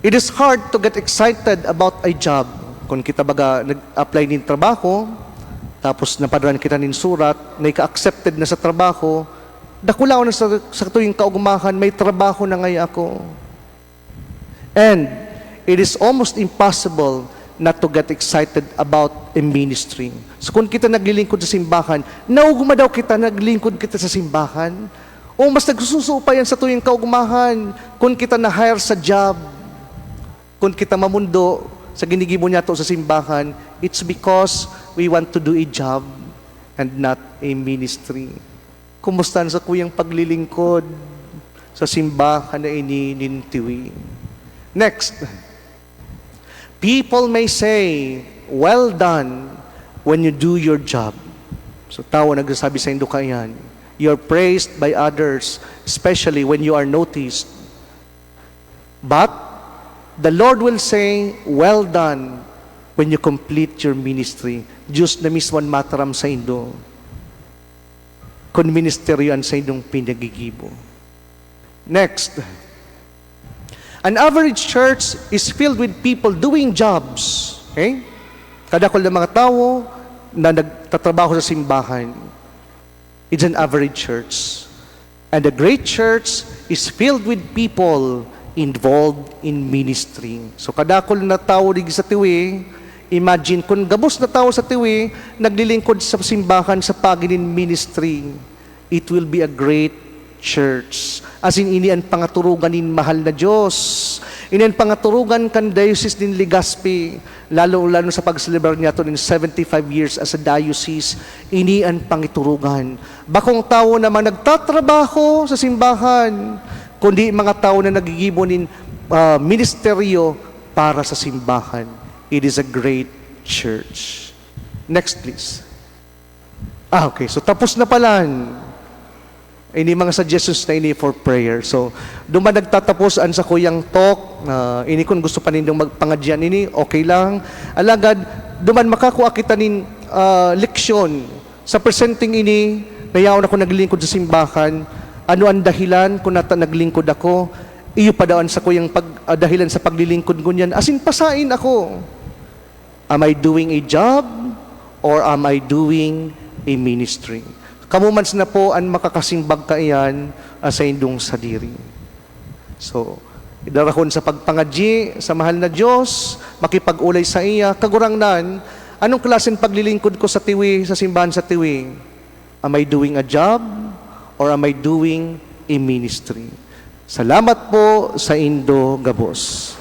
It is hard to get excited about a job. Kung kita baga nag-apply nin trabaho, tapos napadran kita nin surat, na ika-accepted na sa trabaho, dakula na sa tuwing kaugmahan, may trabaho na ngayon ako. And it is almost impossible not to get excited about a ministry. So kung kita naglilingkod sa simbahan, naugma daw kita, naglingkod kita sa simbahan. O mas nagsusuo pa yan sa tuwing kaugmahan, kung kita na-hire sa job, kung kita mamundo sa ginigibo niya to sa simbahan, it's because we want to do a job and not a ministry. Kumusta sa kuyang paglilingkod sa simbahan na ininintiwi? Next. People may say, "Well done," when you do your job. So tao nagsasabi sa indo kayan. You're praised by others, especially when you are noticed. But the Lord will say, "Well done," when you complete your ministry. Diyos na mismo ang mataram sa indo. Kung ministeryo ang sa indong pinagigibo. Next. An average church is filled with people doing jobs. Okay? Kadakol ng mga tao na nagtatrabaho sa simbahan. It's an average church. And the great church is filled with people involved in ministry. So kadakol na tao dig sa tiwi, Imagine kung gabos na tao sa Tiwi naglilingkod sa simbahan sa paagi nin ministry, it will be a great church. As in, ini ang pangaturugan nin mahal na Diyos. Ini ang pangaturugan kan Diocese nin Legazpi, lalo-lalo sa pagselebrar niya ito nin 75 years as a diocese, ini ang pangiturugan. Bakong tao na mga nagtatrabaho sa simbahan, kundi mga tao na nagigibo nin ministeryo para sa simbahan. It is a great church. Next, please. Ah, okay. So, tapos na pala. Ini mga suggestions na ini for prayer. So, duman nagtatapos an sakuyang talk, ini kung gusto pa ninyong magpangadyan ini, okay lang. Alagad, duman makakuha kita nin leksyon sa presenting ini, nayaon ako naglingkod sa simbahan, ano ang dahilan kung nata naglingkod ako, iyo pa daw ang sakuyang dahilan sa paglilingkod ko niyan. As in, pasain ako. Am I doing a job or am I doing a ministry? Kamo man na po ang makakasimbag kaiyan sa indong sadiri. So, idarahon sa pagpangadyi sa mahal na Diyos, makipag-ulay sa iya, kagurangnan, anong klaseng paglilingkod ko sa Tiwi, sa simbahan sa Tiwi? Am I doing a job or am I doing a ministry? Salamat po sa indo gabos.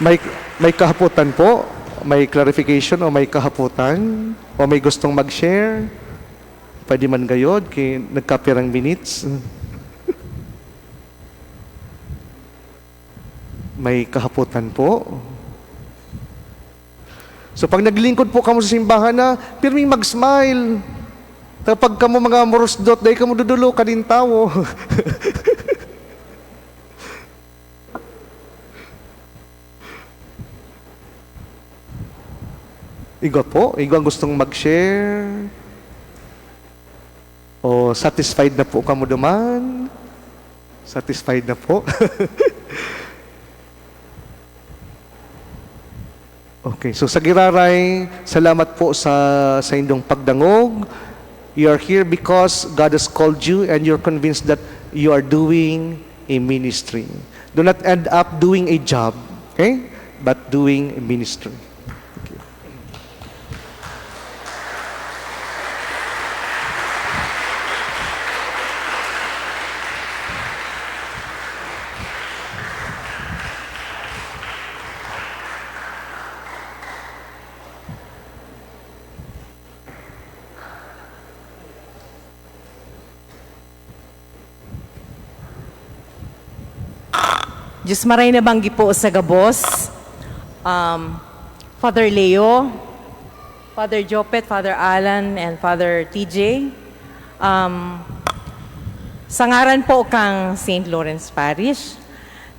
May kahaputan po? May clarification o may kahaputan? O may gustong mag-share? Pwede man gayod, kay nagkapirang minutes. May kahaputan po. So pag naglingkod po kamo sa simbahan na, pirming mag-smile. Kapag kamo mga morosdot, dahil kamo dudulo kanin tawo. Igwa po? Igwa ang gustong mag-share? O satisfied na po kamo duman? Satisfied na po? Okay, so sa Giraray, salamat po sa inyong pagdangog. You are here because God has called you and you're convinced that you are doing a ministry. Do not end up doing a job, okay? But doing a ministry. Thank you. Diyos maray na banggi po sa gabos. Father Leo, Father Jopet, Father Alan, and Father TJ. Sa ngaran po kang St. Lawrence Parish,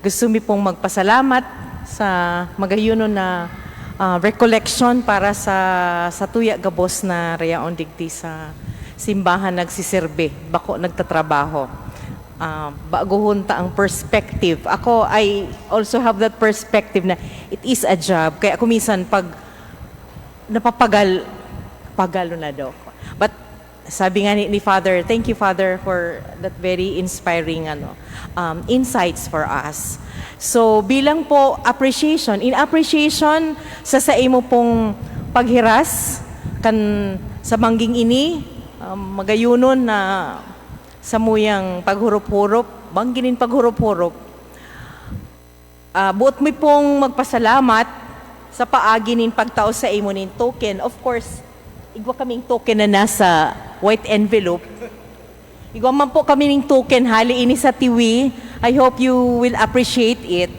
gusto mi pong magpasalamat sa magayuno na recollection para sa tuya gabos na rayaon digdi sa simbahan nagsiserbe, bako nagtatrabaho. Baguhon ta ang perspective. Ako, I also have that perspective na it is a job. Kaya ako minsan pag napapagal, pagalo na daw ako. But sabi nga ni Father, thank you, Father, for that very inspiring insights for us. So bilang po appreciation, in appreciation sa imo pong paghiras kan sa mangging ini, magayunon na sa muyang paghurup-hurup, bangginin paghurup-hurup. Buot mi pong magpasalamat sa paagi nin pagtao sa imo nin token. Of course, igwa kaming token na nasa white envelope. Igwa man po kami ning token hali ini sa Tiwi. I hope you will appreciate it.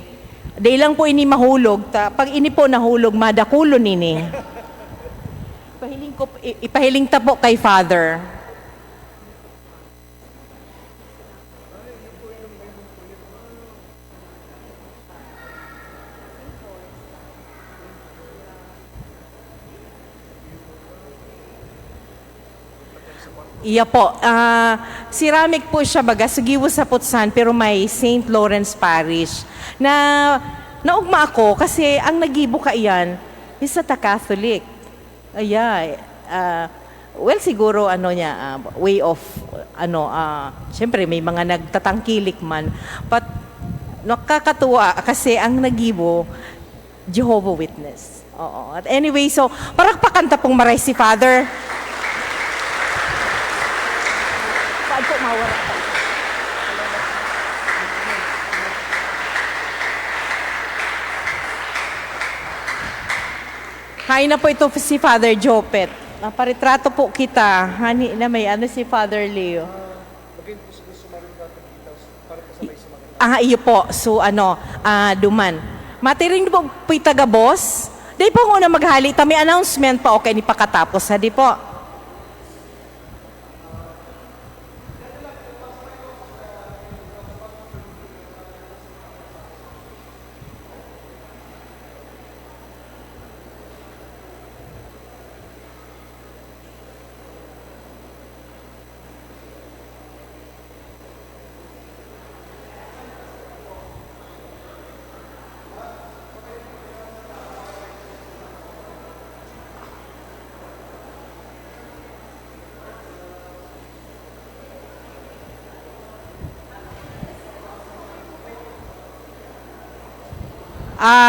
Day lang po ini mahulog. Ta, pag ini po nahulog, madakulon ini. Ipahiling ko, ipahiling ta po kay Father. Iya po. Ceramic po siya baga, sugiwo sa Putsan, pero may St. Lawrence Parish. Na naugma ako kasi ang nagibo ka iyan is a Catholic. Aya, Well, siguro ano niya, way of ano, syempre may mga nagtatangkilik man. But nakakatuwa kasi ang nagibo, Jehovah Witness. Oo. At anyway, so parang pakanta pong maray si Father. Saan po mawala pa? Kain na po ito si Father Jopet. Naparetrato po kita. Hani na may ano si Father Leo. Iyo po. So ano, duman. Matiring po po'y taga-boss. Di po una maghali. Ta may announcement pa okay ni pakatapos. Ha, di po.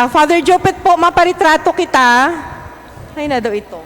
Father Jopet po, maparitrato kita. Ay na daw ito.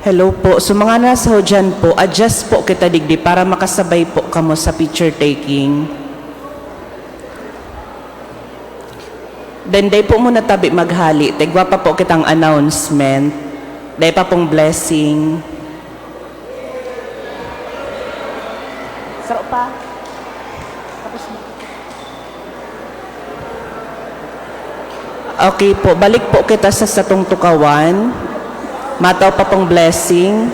Hello po. So mga nasa ho dyan po, adjust po kita digdi para makasabay po kamo sa picture taking. Then day po muna tabi maghali. Tigwa pa po kitang announcement. Day pa pong blessing. Saro pa. Tapos na. Okay po, balik po kita sa satong tukawan. Mataw pa pong blessing.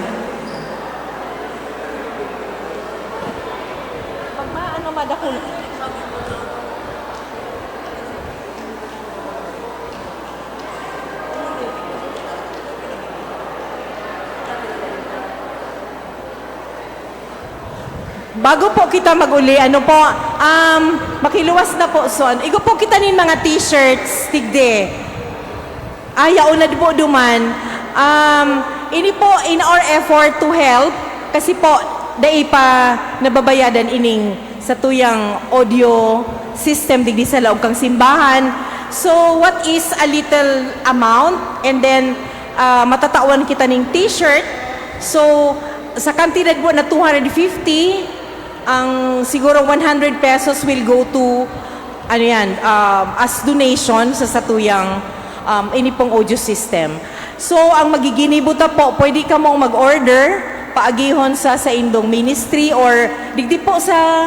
Pag maano madakul. Bago po kita maguli, ano po, makiluwas na po, son. Igo po kita nin mga t-shirts, tigde. Ayaw na po duman. Ini po in our effort to help, kasi po, dai pa nababayadan ining sa tuyang audio system digdi sa laog kang simbahan. So, what is a little amount? And then, matatawan kita ning t-shirt. So, sa kantidad po na 250, ang siguro 100 pesos will go to ano yan, as donation sa satuyang ini pong audio system. So, ang magiginibo ta po, pwede ka mong mag-order paagihon sa indong ministry or digdi po sa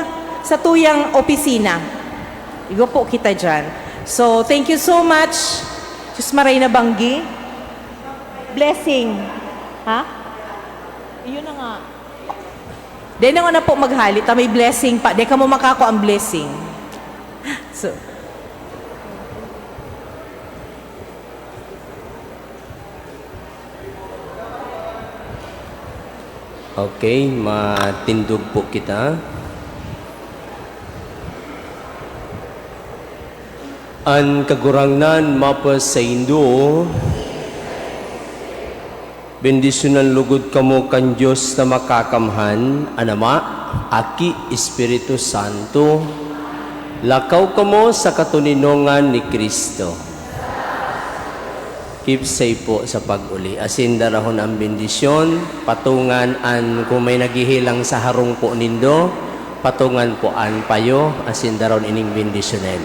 tuyang opisina. Igo po kita dyan. So, thank you so much. Diyos maray na banggi. Blessing. Ha? Iyon na nga. Di na nga na po maghali, ta may blessing pa. Di ka mo makako ang blessing. So, Okay, matindog po kita. Ang kagurangnan mapas sa indo, bendisyonan lugod kamo kan Diyos na makakamhan, Anama, Aki, Espiritu Santo, lakaw kamo sa katuninongan ni Kristo. Keep safe po sa pag-uli. Asin darahon ang bendisyon, patungan an kung may naghihilang sa harong po nindo, patungan po an payo, asin darahon ining bendisyon.